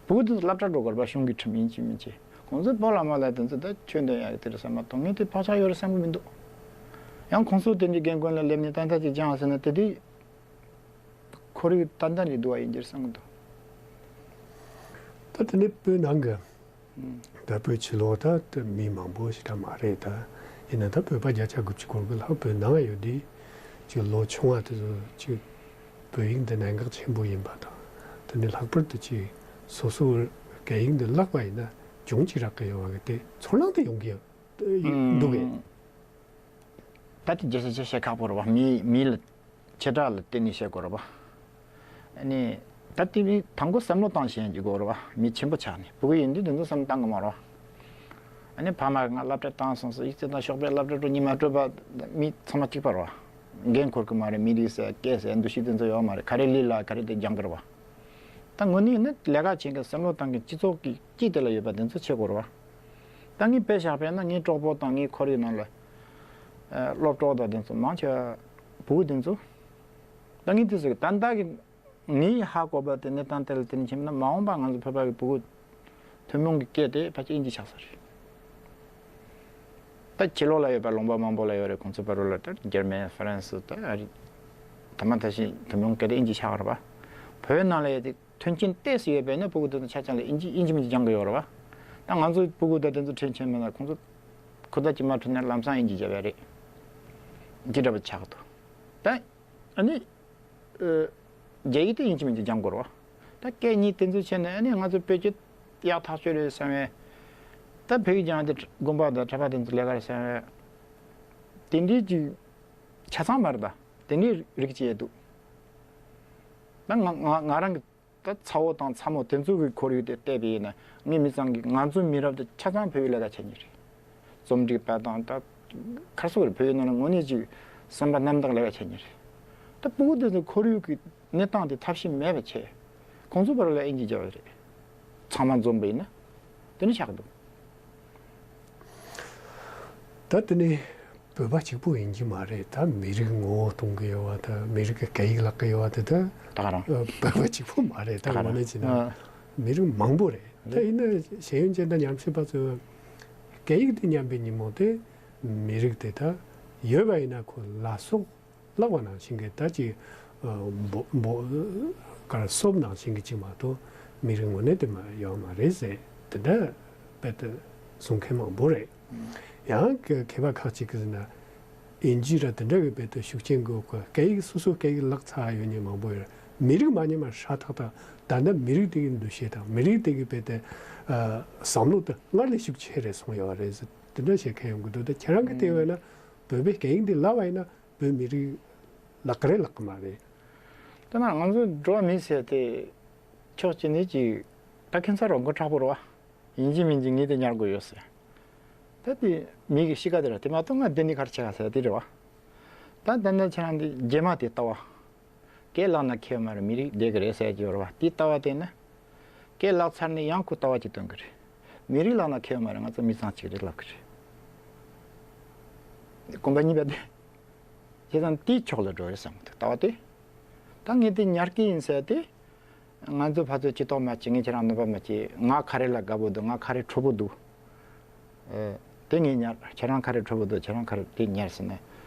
བུ་དེ་ཚོ་སློབ་གྲྭ་འགྲོ་དགོས་པ་གཞུང་གི་ཁྲིམས་ཡིན་གཅིག་མིན་གཅིག་ཁོང་ཚོ་པོ་ལགས་མོ་ལགས་དེ་ཚོ་ད་ཆོས་འདོན་ཡག་གི་དེ་རེད་བསམ་མ་གཏོགས་ངས་དེ་བག་ཆགས་ཡོད་རེད་བསམ་གི་མི་འདུག་ཡང་ཁོང་ཚོ་དེ་འདྲའི་རྒན་རྒོན་ལ་སླེབས་ནས་ཏན་ཏན་ཅིག་སྦྱངས་ཟེར་ན་དེ་དེ། ཁོར་ཡུག་ཏན་ཏན་རེད་འདུག་བ་ཡིན་རྒྱུར་བསམ་གི་འདུག་ད་དེ་ནས་བོད་ནང་གི་ ད་བོད་ཕྱི་ལོགས་ད་ད་མི་མང་པོ་ཞིག་ད་མ་རེད་ད། ཡིན་ན་ད་བོད་པ་བརྒྱ་ཆ་དགུ་བཅུ་གོ་དགུ་ལྷག་བོད་ནང་ཡོད་དུས་ཅིག་ལོ་ཆུང་བ་དེ་ཚོ་ཅིག་བོད་ཡིག་འདི་གནད་འགག་ཆེན་པོ་ཡིན་པ་དང་། དེ་ནི་ལྷག་པར་དུ་ཅིག་སོ་སོའི་སྐད་ཡིག་འདི་བརླག་པ་ཡིན་ན་གྱོང་ཅིག་རག་གི་ཡོད་པ་གི་དེ་ཚོར་སྣང་དེ་ཡོང་གི་ཡོད་འདུག་གས། ད་དེ་རྒྱལ་སྤྱི་ཆེ་བཤད་ཁག་པོ་རེད་བ། མི་མི་ལ་ཆེ་དྲག་ལ་བརྟེན་ནས་བཤད་དགོས་རེད་བ། ཨ་ནི་ད་དེ་མི་དང་པོ་བསམ་བློ་བཏང་ཤེས་ཀྱི་དགོས་རེད་བ། མི་ཆེན་པོ་ཆགས་ནས་ཕྲུ་གུ་ཡིན་དུས་དེ་ཚོ་བསམ་བློ་བཏང་གི་མ་རེད་བ། ཨ་ནི་ཕ་མ་གིས་ང་སློབ་གྲྭ་བཏང་སོང་ཟེར། ཡིག་ཚད་དང་ཞོགས་པའི་སློབ་གྲྭ་འགྲོ་ཉི་མ་སྤྲོད་པ་མི་ཚང་མ་གཅིག་པ་རེད་བ། འགན་འཁུར་གི་མ་རེད། མི་རིགས་ཟེར་སྐད་ཟེར་འདུ་ཤེས་དེ་ཚོ་ཡོད་མ་རེད། ག་རེ་ལས་ལ་ག་རེ་དེ་སྦྱང་གི་རེད་བ། ད་དངོས་གནས་ནི་ལས་ཀ་བྱེད་མཁན་བསམ་བློ་བཏང་མཁན་སྤྱི་ཚོགས་ཀྱི་དཀྱིལ་དེ་ལ་ཡོད་པ་དེ་ཚོ་བྱེད་དགོས་རེད་བ། ད་ངས་དཔེ་བཞག་པ་ཡིན་ན་ངའི་གྲོགས་པོ་དང་ངའི་ཁོར་ཡུག་ནང་ལ་ཨ་སློབ་གྲོགས་དང་དེ་ཚོ་མང་ཆེ་བ་བུ་དེ་ཚོ། ད་ངས་དེ་ཚོ་ད་ལྟ་གི་ངས་ཧ་གོ་བ་དེ་གནས་སྟངས་དེ་ལ་བརྟེན་ནས་བྱས་ན་མ་འོངས་པ་ང་ཚོ་བོད་པ་གི་བུ་ཐུན་མོང་གི་སྐད་དེ་ཕལ་ཆེར་དབྱིན་ཇི་ཆགས་ས་རེད། ད་ཕྱི་ལོགས་ལ་ཡོད་པ་ལུང་པ་མང་པོ་ལ་ཡོད་རེད། ཁོང་ཚོ་བར་ལ་ད་འཇར་མན་ཧྥ་རན་སི་ད་ཨ་རི་ད་མ་ད་ཤི་ཐུན་མོང་སྐད་དེ་དབྱིན་ཇི་ཆགས་རེད་བ། བོད་ནང་ལ་ཡོད་དེ་མཐུན་རྐྱེན་ཏོག་ཙམ་ཡོད་པས་ན་ཕྲུ་གུ་དེ་ཚོ་ཆ་ཚང་ལ་དབྱིན་ཇི་དབྱིན་ཇི་མི་ཇི་སྦྱང་གི་ཡོད་རེད་བ། ད་ང་ཚོ་ཕྲུ་གུ་ད་དེ་ཚོ་ཁྲིད་མཁན་མེད་ན་ཁོང་ཚོ་ཁུར་ད་ཅིག་མ་ཁྲིད་ན་ལམ་སང་དབྱིན་ཇི་བརྒྱབ་ཡ་རེད། འདི་འདྲ་བ་ཆགས་འདུག་ད་ཨ་ནི་ཨ་རྒྱ་ཡིག་དེ་དབྱིན་ཇི་མི་ཇི་སྦྱང་དགོས་རེད་བ། ད་སྐད་གཉིས་དེ་ཚོ་བྱས་ན་ཨ་ནི་ང་ཚོ་བོད་སྐད་ཡག་ཐག་ཆོད་རེད་བསམ་བས། ད་བོད་ཡིག་སྦྱང་དེ་དགོན་པ་དང་གྲྭ་པ་དེ་ཚོ་ལས་ཀ་རེད་བསམ་བས། དེ་འདྲའི་ཅིག་ཆ་ཚང་མ་རེད། ད་དེ་འདྲའི་རིགས་ཅིག་ཡོད་འདུག་ད་ང་ང་ང་རང་གི་ད་ཚ་བོ་དང་ཚ་མོ་དེ་ཚོ་གི་ཁོར་ཡུག་དེ་བལྟས་པ་ཡིན་ན་ངའི་མི་ཚང་གི་ང་ཚོའི་མི་རབས་དེ་ཆ་ཚང་བོད་ཡིག་ལས་ཀ་བྱེད་མཁན་རེད། རྩོམ་སྒྲིག་པ་དང་ད་ག་རེ་ཟེར་དགོས་རེད། བོད་ཡིག་ནང་ལ་དངོས་གནས་ཅིག་བསམ་པ་རྣམ་དག་ལས་ཀ་བྱེད་མཁན་རེད། ད་ཕྲུ་གུ་དེ་ཚོ་ཁོར་ཡུག་གི་གནས་སྟངས་དེ་ཐབས་ཤེས་མེད་པ་བྱས། ཁོང་ཚོ་བར་ལ་དབྱིན་ཇི་རྒྱབ་པ་རེད། ཚང་མ་འཛོམས་པ་ཡིན་ན་དེ་འདྲ་ཆགས་འདུག་ད་དེ་ནི་བོད་པ་གཅིག་པུ་ཡིན་གྱི་མ་རེད། ད་མི་རིགས་ངོ་བོ་གཏོང་གི་ཡོད་པ་དང་མི་རིགས་ཀྱི་སྐད་ཡིག་བརླག་གི་ཡོད་པ་དེ་ད་ད་ག་རང་ཨ་བོད་པ་གཅིག་པུ་མ་རེད། ད་ད་ག་རང་དངོས་གནས་བྱས་ན་ཨ་མི་རིགས་མང་པོ་རེད། ད་རེད། ཡིན་ན་ཤེས་ཡོན་ཅན་དང་ཉམས་ཞིབ་པ་ཚོས་སྐད་ཡིག་དེ་ཉམས་པའི་ཉིན་མོ་དེ་མི་རིགས་དེ་ད་ཡོད་པ་ཡིན་ན་ཁོ་ལ་སོགས་བརླག་པ་ནང་བཞིན་གྱི་ད་ཅིག་ཨ་འབོ་འབོ་གར་སོབ་ནང་བཞིན་གྱི་ཅིག་མ་གཏོགས་མི་རིགས་དངོས་གནས་དེ་མ་ཡོད་མ་རེད་ཟེར། དེ་འདྲ་དཔེ་དེ་གསུང་མཁན་མང་པོ་རེད། ཡང་མཁས་པ་ཁག་ཅིག་གིས་ཟེར་ན་དབྱིན་ཇི་ར་དེ་འདྲ་གི་དཔེ་དེ་ཤུགས་རྐྱེན་དགོས་གི། སྐད་ཡིག་སོ་སོའི་སྐད་ཡིག་བརླག་ཚར་ཡོད་མཁན་མང་པོ་ཡོད་རེད། མི་རིགས་མ་ཉམས་པ་ཧྲ་ཐག་ཐག་ད་ལྟ་མི་རིགས་དེ་གི་འདུ་ཤེས་དང་མི་རིགས་དེ་གི་དཔེ་དེ་ཨ་བསམ་བློ་དེ་སྔར་ལས་ཤུགས་ཆེ་རེད་སོང་ཡོད་རེད་ཟེར། དེ་འདྲ་བཤད་མཁན་ཡོང་གི་འདུག་ད་ཁྱེད་རང་གི་ལྟས་ཡོད་ན་བོད་པའི་སྐད་ཡིག་འདི་བརླག་པ་ཡིན་ན་བོད་མི་རིགས་བརླག་གི་རེད་བརླག་གི་མ་རེད། ད་ན་ང་ཚོ་འགྲོ་བ་མི་ཟེར་དེ་ཕྱོགས་གཅིག་ནས་ཅིག་ད་ཁྱིམ་ཚང་རོགས་མགོ་མཁྲེགས་པོ་རེད་བ། ཡིན་གཅིག་མིན་གཅིག་ངས་དེ་ཉར་དགོས་ཡོད་ཟེར། ད་དེ་མི་གི་གཤིས་ཀ་དེ་རེད། དེ་མ་གཏོགས་ང་འདི་ནས་ག་རེ་བྱེད་ག་ཟེར་དེ་རེད་བ། ད་ད་ནས་ཁྱེད་རང་འདི་རྗེས་མ་དེ་ལྟ་བ། སྐད་བརླག་ན་ཁེ་མ་རེད། མི་རིགས་བསྡད་ཀྱི་རེད་ཟེར་གྱི་ཡོད་རེད་བ། དེའི་ལྟ་བ་དེ་ནི། སྐད་བརླག་ཚར་ནས་ཡང་ཁོ་ལྟ་བ་གཅིག་སྟོན་གྱི་རེད། མི་རིགས་བརླག་ན་ཁེ་མ་རེད། ང་ཚོ་མི་ཚང་གཅིག་རེད་ལབ་ཀྱི་རེད། གོམ་པ་གཉིས་པ་དེ། བྱས་ཙང་དེའི་ཕྱོགས་ལ་འགྲོ་རེད་བསམ་གྱི་འདུག་ལྟ་བ་དེ། ད་ངས་དེ་ཉར་གྱི་ཡིན་ཟེར་ཏེ། ང་ཚོ་ཕར་ཚུར་ཅི་ཐོག་མ་བྱེད། ངས་ཁྱེད་རང་གནོད་པ་མ་བྱེད། ང་ག་རེ་ལ་དགའ་པོ་འདུག་ང་ག་རེ་འཁྲུལ་པོ་འདུག་ཨེ། དེ་ངས་ཉར། ཁྱེད་རང་ག་རེ་འཁྲུལ་པོ་འདུག་ཁྱེད་རང་ག་རེ་དེ་ཉར་ཟེར་ནས།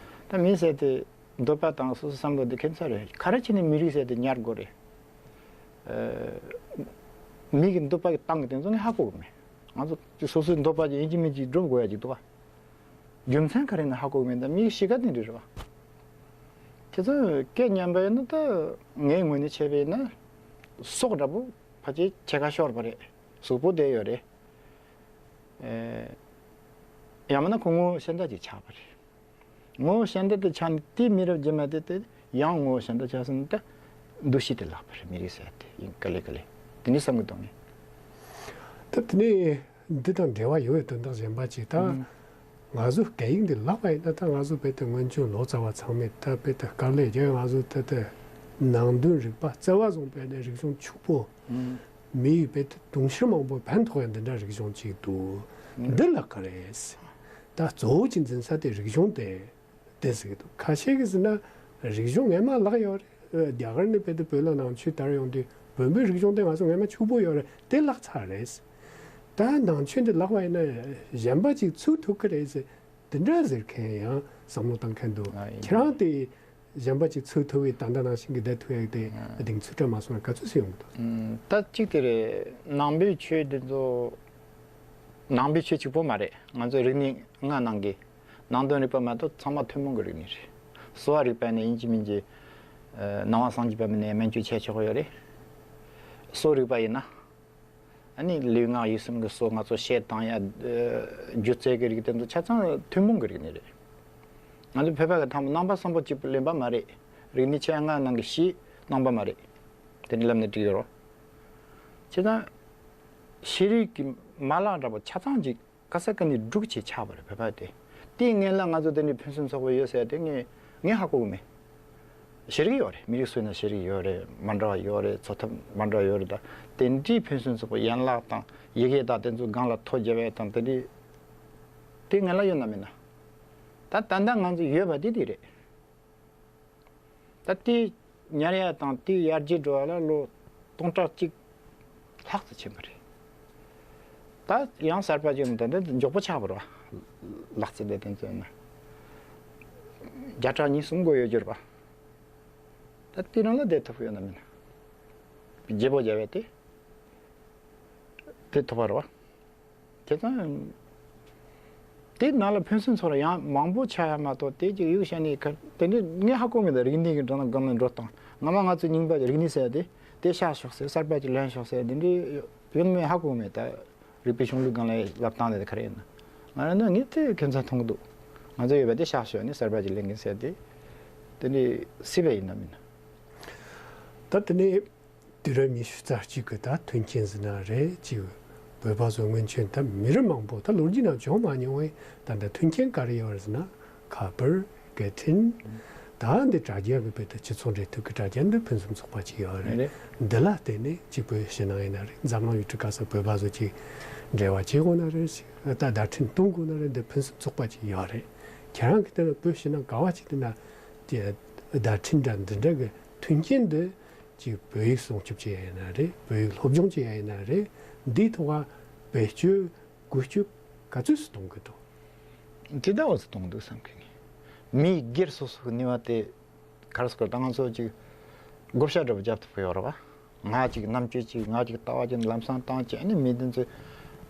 ད་མི་ཟེར་དེ་འདོད་པ་དང་སོ་སོ་བསམ་བློ་དེ་ཁྱད་མཚར་རེད། ག་རེ་བྱས་ནས་མི་རིགས་ཟེར་དེ་ཉར་དགོས་རེད། ཨེ། མི་གི་འདོད་པ་གི་སྟེང་གི་དེ་ཚོ་ངས་ཧ་གོ་གི་མེད། ང་ཚོ་སོ་སོའི་འདོད་པ་ཅིག་ཡིན་གཅིག་མིན་གཅིག་སྒྲུབ་དགོས་ཡ་ཅིག་འདུག་ག་རྒྱུ་མཚན་ག་རེ་ཡིན་ན་ཧ་གོ་གི་མེད། ད་མིའི་གཤིས་ཀ་དེ་འདྲ་རེད་བ། དེ་ཚོ་སྐད་ཉན་པ་ཡིན་ན་ད་ངའི་ངོས་ནས་བྱས་པ་ཡིན་ན་སྲོག་འདྲ་པོ་ཕལ་ཆེར་ཕྱེད་ཀ་ཤོར་བ་རེད། གཟུགས་པོ་བསྡད་ཡོད་རེད། ཨེ། ཡང་མིན་ན་ཁོ་ངོ་བོ་གཞན་དག་ཅིག་ཆགས་པ་རེད། ངོ་བོ་གཞན་དག་དེ་ཆགས་ནས་དེ་མི་རབས་རྗེས་མ་དེ་དེ་ཡང་ངོ་བོ་གཞན་དག་ཆགས་སོང་ན་ད་འདུ་ཤེས་དེ་བརླག་པ་རེད། མི་རིགས་ཟེར་དེ་ཡིན་ག་ལེ་ག་ལེ། དེ་འདྲ་བསམ་གི་འདུག་ངས། ད་དེ་ནས་འདི་དང་འབྲེལ་བ་ཡོད་པའི་དོན་དག་གཞན་པ་ཅིག་ད། ཨང་། ང་ཚོ་སྐད་ཡིག་འདི་བརླག་པ་ཡིན་ན་ད་ང་ཚོ་དཔེ་དེ་སྔོན་བྱོན་ལོ་ཙཱ་བ་ཚང་མས་ད་དཔེ་དེ་དཀའ་ལས་རྒྱག་ང་ཚོ་ད་དེ་ནང་དོན་རིག་པ་རྩ་བ་བཟུང་བས་ནས་རིག་གཞུང་ཕྱུག་པོ། ཨང་། མི་ཡི་དཔེ་དེ་དུང་ཕྱུར་མང་པོ་ཕན་ཐོགས་ཡ་འདི་འདྲ་རིག་གཞུང་ཅིག་འདུག་ཨང་། འདི་བརླག་ག་རེད། ད་གཙོ་བོ་ཅིག་འཛིན་ས་དེ་རིག་གཞུང་དེ། དེ་ཟེར་གི་འདུག་ཁ་ཤས་ཀྱིས་ཟེར་ན་རིག་གཞུང་སྔས་མ་བརླག་ཡོད་རེད། རྒྱ་གར་ནས་བོད་དུ་བོད་ལ་ནང་ཆོས་དར་ཡོང་དུས་བོད་པའི་རིག་གཞུང་དེ་ང་ཚོ་སྔས་མ་ཕྱུག་པོ་ཡོད་རེད། དེ་བརླག་ཚར་རེད། ད་ནང་ཆོས་འདི་བརླག་པ་ཡིན་ན་གཞན་པ་ཅིག་ཚུགས་ཐུབ་ཀྱི་རེད་ཟེར། དེ་འདྲ་ཟེར་མཁན་ཡང་བསམ་བློ་བཏང་མཁན་འདུག་ཨ་ཡིན། ཁྱེད་རང་དེ་གཞན་པ་ཅིག་ཚུགས་ཐུབ་པའི་ད་ལྟ་ནང་བཞིན་གྱི་བསྡད་ཐུབ་ཡག་དེ་ཨ་གདེང་ཚོད་བྲལ་མ་སོང་ན་ག་ཚོད་ཟེར་ཡོང་གི་འདུག་ད་གཅིག་དེ་རེད། ནང་པའི་ཆོས་འདི་ཚོ་ ནང་པའི་ཆོས་གཅིག་པོ་མ་རེད། ང་ཚོ་རིག་གནས་ལྔ་ནང་གི་ནང་དོན་རིག་པ་མ་གཏོགས་ཚང་མ་ཐུན་མོང་གི་རིག་གནས་རེད། གསོ་བ་རིག་པ་ནས་ཡིན་གཅིག་མིན་གཅིག་ཨ། ནང་པ་སངས་རྒྱས་པ་མིན་ནས་སྨན་བཅོས་བྱས་ཆོག་ཡོད་རེད། གསོ་རིག་པ་ཡིན་ན། ཨ་ནི་ལུས་ངག་ཡིད་གསུམ་གྱི་གསོ། ང་ཚོ་བཤད་བཏང་ཡ། ཨ། སྒྱུ་རྩལ་གྱི་རིགས་དེ་ཚོ་ཆ་ཚང་ཐུན་མོང་གི་རིག་གནས་རེད། ང་ཚོ་བོད་པ་གི་ཐང་པོ་ནང་པ་སམ་བྷོ་ཊ་གཅིག་པུ་ལེན་པ་མ་རེད། རིག་གནས་ཆེ་ལྔ་ནང་གི་བཞི་ནང་པ་མ་རེད། དེ་ནི་ལབ་ནས་འགྲིག་ཡོད་རོ། བྱས་ཙང་། ཤེས་རིག་གི་མ་ལག་འདྲ་པོ་ཆ་ཚང་ཅིག་ག་ས་ག་ནས་སྒྲུག་བྱས་ཆགས་པ་རེད། བོད་པ་དེ། དེའི་སྔོན་ལ་ང་ཚོ་དེ་འདྲའི་ཕུན་སུམ་ཚོགས་པ་ཡོད་ཟེར་དེ་ངས་ངས་ཧ་གོ་གི་མེད། ཤེས་རིག་ཡོད་རེད། མི་རིགས་སུ་ཡིན་ན་ཤེས་རིག་ཡོད་རེད། མ་འདྲ་བ་ཡོད་རེད། འཚོ་ཐབས་མ་འདྲ་བ་ཡོད་རེད། ད་དེ་འདྲའི་ཕུན་སུམ་ཚོགས་པའི་ཡན་ལག་དང་ཡི་གེ་དང་དེ་ཚོ་སྒང་ལ་ཐོ་བརྒྱབ་ཡས་དང་དེ་འདྲའི། དེ་སྔོན་ལ་ཡོད་ན་མེད་ན། ད་ད་ལྟ་ང་ཚོ་ཡོད་པ་དེ་དེ་རེད། ད་དེ་ཉར་ཡ་དང་དེ་ཡར་རྒྱས་འགྲོ་བ་ལ་ལོ་སྟོང་ཕྲག་གཅིག་ལྷག་ཙམ་ཕྱིན་པ་རེད། ད་ཡང་གསར་པ་ཅིག་ད་ལྟ་མགྱོགས་པོ་ཆགས་པ་རེད་བ། ལག་རྩལ་དེ་དེ་ཚོ་ཡིན་ན། བརྒྱ་ཕྲག་གཉིས་གསུམ་འགོར་ཡོད་རྒྱུ་རེད་བ། ད་དེ་རང་ལ་བསྡད་ཐུབ་ཡོད་ན་མིན་ན། བརྗེ་པོ་བརྒྱབ་པས་དེ། དེ་ཐུབ་པ་རེད་བ། དེ་ཙང་། དེ་ནང་ལ་ཕུན་སུམ་ཚོགས་ལ་ཡང་མང་པོ་ཆགས་ཡ་མ་གཏོགས་དེ་ཅིག་ཡུག་བཤད་ནས་ཁ་དེ་འདྲའི་ངས་ཧ་གོ་མེད། ད་རིག་གནས་ཀྱི་འགྲོ་སྟངས་སྒང་ལ་འགྲོ་སྟངས་སྔ་མ་ང་ཚོ་རྙིང་པ་རིག་གནས་ཟེར་ཡ་དེ་དེ་བཞག་ཤོག་ཟེར། གསར་པ་ཅིག་ལེན་ཤོག་ཟེར་དེ་འདྲའི་ཡོད་མེད་ཧ་གོ་མེད། ད་རིག་པའི་གཞུང་ལུགས་སྒང་ལ་ལབ་སྟངས་དེ་ག་རེ་ཡིན་ན། ང་རང་ནི་ངས་དེ་ཁྱད་མཚར་མཐོང་གི་འདུག་ང་ཚོ་ཡོད་པ་དེ་བཞག་ཤོག་ནས་གསར་པ་ཅིག་ལེན་གིན་ཟེར་དེ། དེ་འདྲའི་སྲིད་པ་ཡིན་ན་མིན་ན། ད་དེ་ནས། དུས་རབས་ཉི་ཤུ་རྩ་གཅིག་གི་ད་མཐུན་རྐྱེན་ཟེར་ན་རེད། ཅིག་བོད་པ་ཚོ་སྔོན་ཆད་ད་མི་རབས་མང་པོ་ད་ལོ་རྒྱུས་ནང་བྱུང་མ་མྱོང་བས། ད་ལྟ་མཐུན་རྐྱེན་ག་རེ་ཡོད་རེད་ཟེར་ན། ཁ་པར། སྐད་འཕྲིན། ད་འདི་དྲ་རྒྱ་གི་བོད་དུ་སྤྱི་ཚོགས་འབྲེལ་མཐུད་ཀྱི་དྲ་རྒྱ་འདི་ཕུན་སུམ་ཚོགས་པ་ཅིག་ཡོད་རེད། རེད། འདི་ལ་བརྟེན་ནས་ཅིག་བོད་ཕྱི་ནང་ཡིན་ན་རེད། འཛམ་གླིང་ཡུལ་གྲུ་ག་ས་བོད་པ་ཚོ་ཅིག་འབྲེལ་བ་བྱེད་དགོས་ན་རེད། ཅིག་ད་བརྡ་འཕྲིན་གཏོང་དགོས་ན་རེད། འདི་ཕུན་སུམ་ཚོགས་པ་ཅིག་ཡོད་རེད། ཁྱེད་རང་གི་དེ་ན་བོད་ཕྱི་ནང་ག་བ་ཅིག་དེ་ན་དེ་བརྡ་འཕྲིན་འདྲ་འདི་འདྲ་གི་མཐུན་རྐྱེན་འདི། ཅིག་བོད་ཡིག་སྲུང་སྐྱོབ་བྱེད་ཡ་ཡིན་ན་རེད། བོད་ཡིག་སློབ་སྦྱོང་བྱེད་ཡ་ཡིན་ན་རེད། འདིའི་ཐོག་ལ་བེད་སྤྱོད་བཀོལ་སྤྱོད་ག་ཚོད་སུ་གཏོང་གི་འདུག་དེ་ལྟ་བུ་སུ་གཏོང་གི་འདུག་བསམ་གི་ངས། མིའི་སྒེར་སོ་སོ་གི་ནུས་པ་དེ་ག་རེ་ཟེར་དགོས་རེད། ད་ང་ཚོ་ཅིག་བགོ་བཤའ་འདྲ་པོ་རྒྱབ་ཐུབ་ཀྱི་ཡོད་རེད་བ། ང་ཅིག་རྣམ་དཔྱོད་ཅིག་ང་ཅིག་ལྟ་བ་ཅིག་ལམ་སང་བཏང་བྱས། ཨ་ནི་མི་དེ་ཚོས་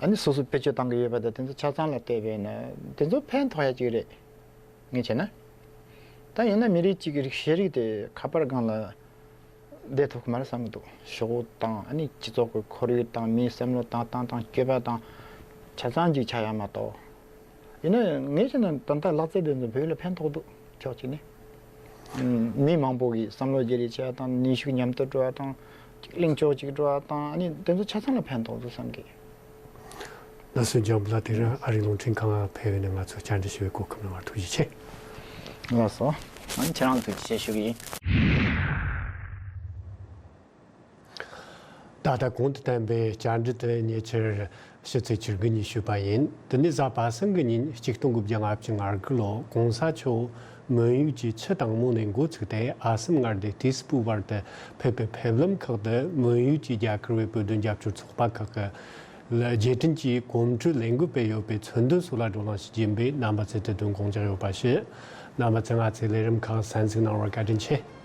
ཨ་ནི་སོ་སོ་བེད་སྤྱོད་བཏང་གི་ཡོད་པ་དང་། དེ་ཚོ་ཆ་ཚང་ལ་བལྟས་པས་ན་དེ་ཚོ་ཕན་ཐོགས་ཡ་ཅིག་རེད། ངས་བྱས་ན། ད་ཡིན་ན་མི་རིགས་གཅིག་གི་རིགས་ཤེས་རིག་དེ་ཁ་པར་སྒང་ལ་བསྡད་ཐུབ་ཀྱི་མ་རེད་བསམ་གྱི་འདུག་ཤོག་བུ་དང་ཨ་ནི་སྤྱི་ཚོགས་ཀྱི་ཁོར་ཡུག་དང་མིའི་བསམ་བློ་བཏང་སྟངས་དང་སྤྱོད་པ་དང་ཆ་ཚང་གཅིག་ཆགས་ཡ་མ་གཏོགས། ཡིན་ན་ངས་བྱས་ན་ད་ལྟ་ལག་རྩལ་དེ་ཚོ་བོད་ལ་ཕན་ཐོགས་འདུག་ཕྱོགས་གཅིག་ནས། ཨུམ། མི་མང་པོ་གི་བསམ་བློ་བརྗེ་རེས་བྱེད་ཡ་དང་། ནུས་ཤུགས་མཉམ་དུ་འགྲོ་བ་དང་། གཅིག་གླེང་ཕྱོགས་གཅིག་འགྲོ་བ་དང་། ཨ་ནི་དེ་ཚོ་ཆ་ཚང་ལ་ཕན་ཐོགས་འདུག་བསམ་གི། ལགས་སོ། འཇམ་དཔལ་ལགས། དེ་རིང་ཨ་རིའི་རླུང་འཕྲིན་ཁང་ཕེབས་པའི་ནང་ང་ཚོ་བཅར་འདྲི་ཞུ་བའི་གོ་སྐབས་གནང་བར་ཐུགས་རྗེ་ཆེ། ལགས་སོ། ཨ་ནི་ཁྱེད་རང་ཐུགས་རྗེ་ཆེ་ཞུ་གི་ཡིན། ད་ལྟ་གོང་དུ་བསྟན་པའི་བཅར་འདྲི་དེ་ཉེ་ཆར་ཕྱི་ཚེས་བཅུ་དགུ་ཉིན་ཞུས་པ་ཡིན། དེ་ནི་གཟའ་པ་སངས་ཀྱི་ཉིན་ཆིག་སྟོང་དགུ་བརྒྱ་ལྔ་བཅུ་ང་དགུ་ལོ་གོང་ས་མཆོག་མོན་ཡུལ་གྱི་ཆུ་དྭངས་མོ་ནས་འགོ་ཚུགས་ཏེ་ཨ་སམ་མངའ་སྡེ་ཏི་སི་ཕུ་བར་དུ་ཕེབས་པའི་ཕེབས་ལམ་ཁག་ཏུ། མོན་ཡུལ་གྱི་རྒྱ་གར་བའི་བོད་དོན་རྒྱབ་སྐྱོར་ཚོགས་པ་ཁག་གི་རྗེས་དྲན་གྱི་གོམ་བགྲོད་ལས་འགུལ་སྤེལ་ཡོད་པའི་མཚོན་དོན་སོགས་ལ་བགྲོ་གླེང་ཞུ་རྒྱུ་ཡིན་པས། རྣམ་པ་ཚོས་དེ་དོན་དགོངས་འཇགས་ཡོད་པ་ཞུ། རྣམ་པ་ཚོས་ང་ཚོའི་ལས་རིམ་ཁག་གསན་གཟིགས་གནང་བར་བཀའ་དྲིན་ཆེ།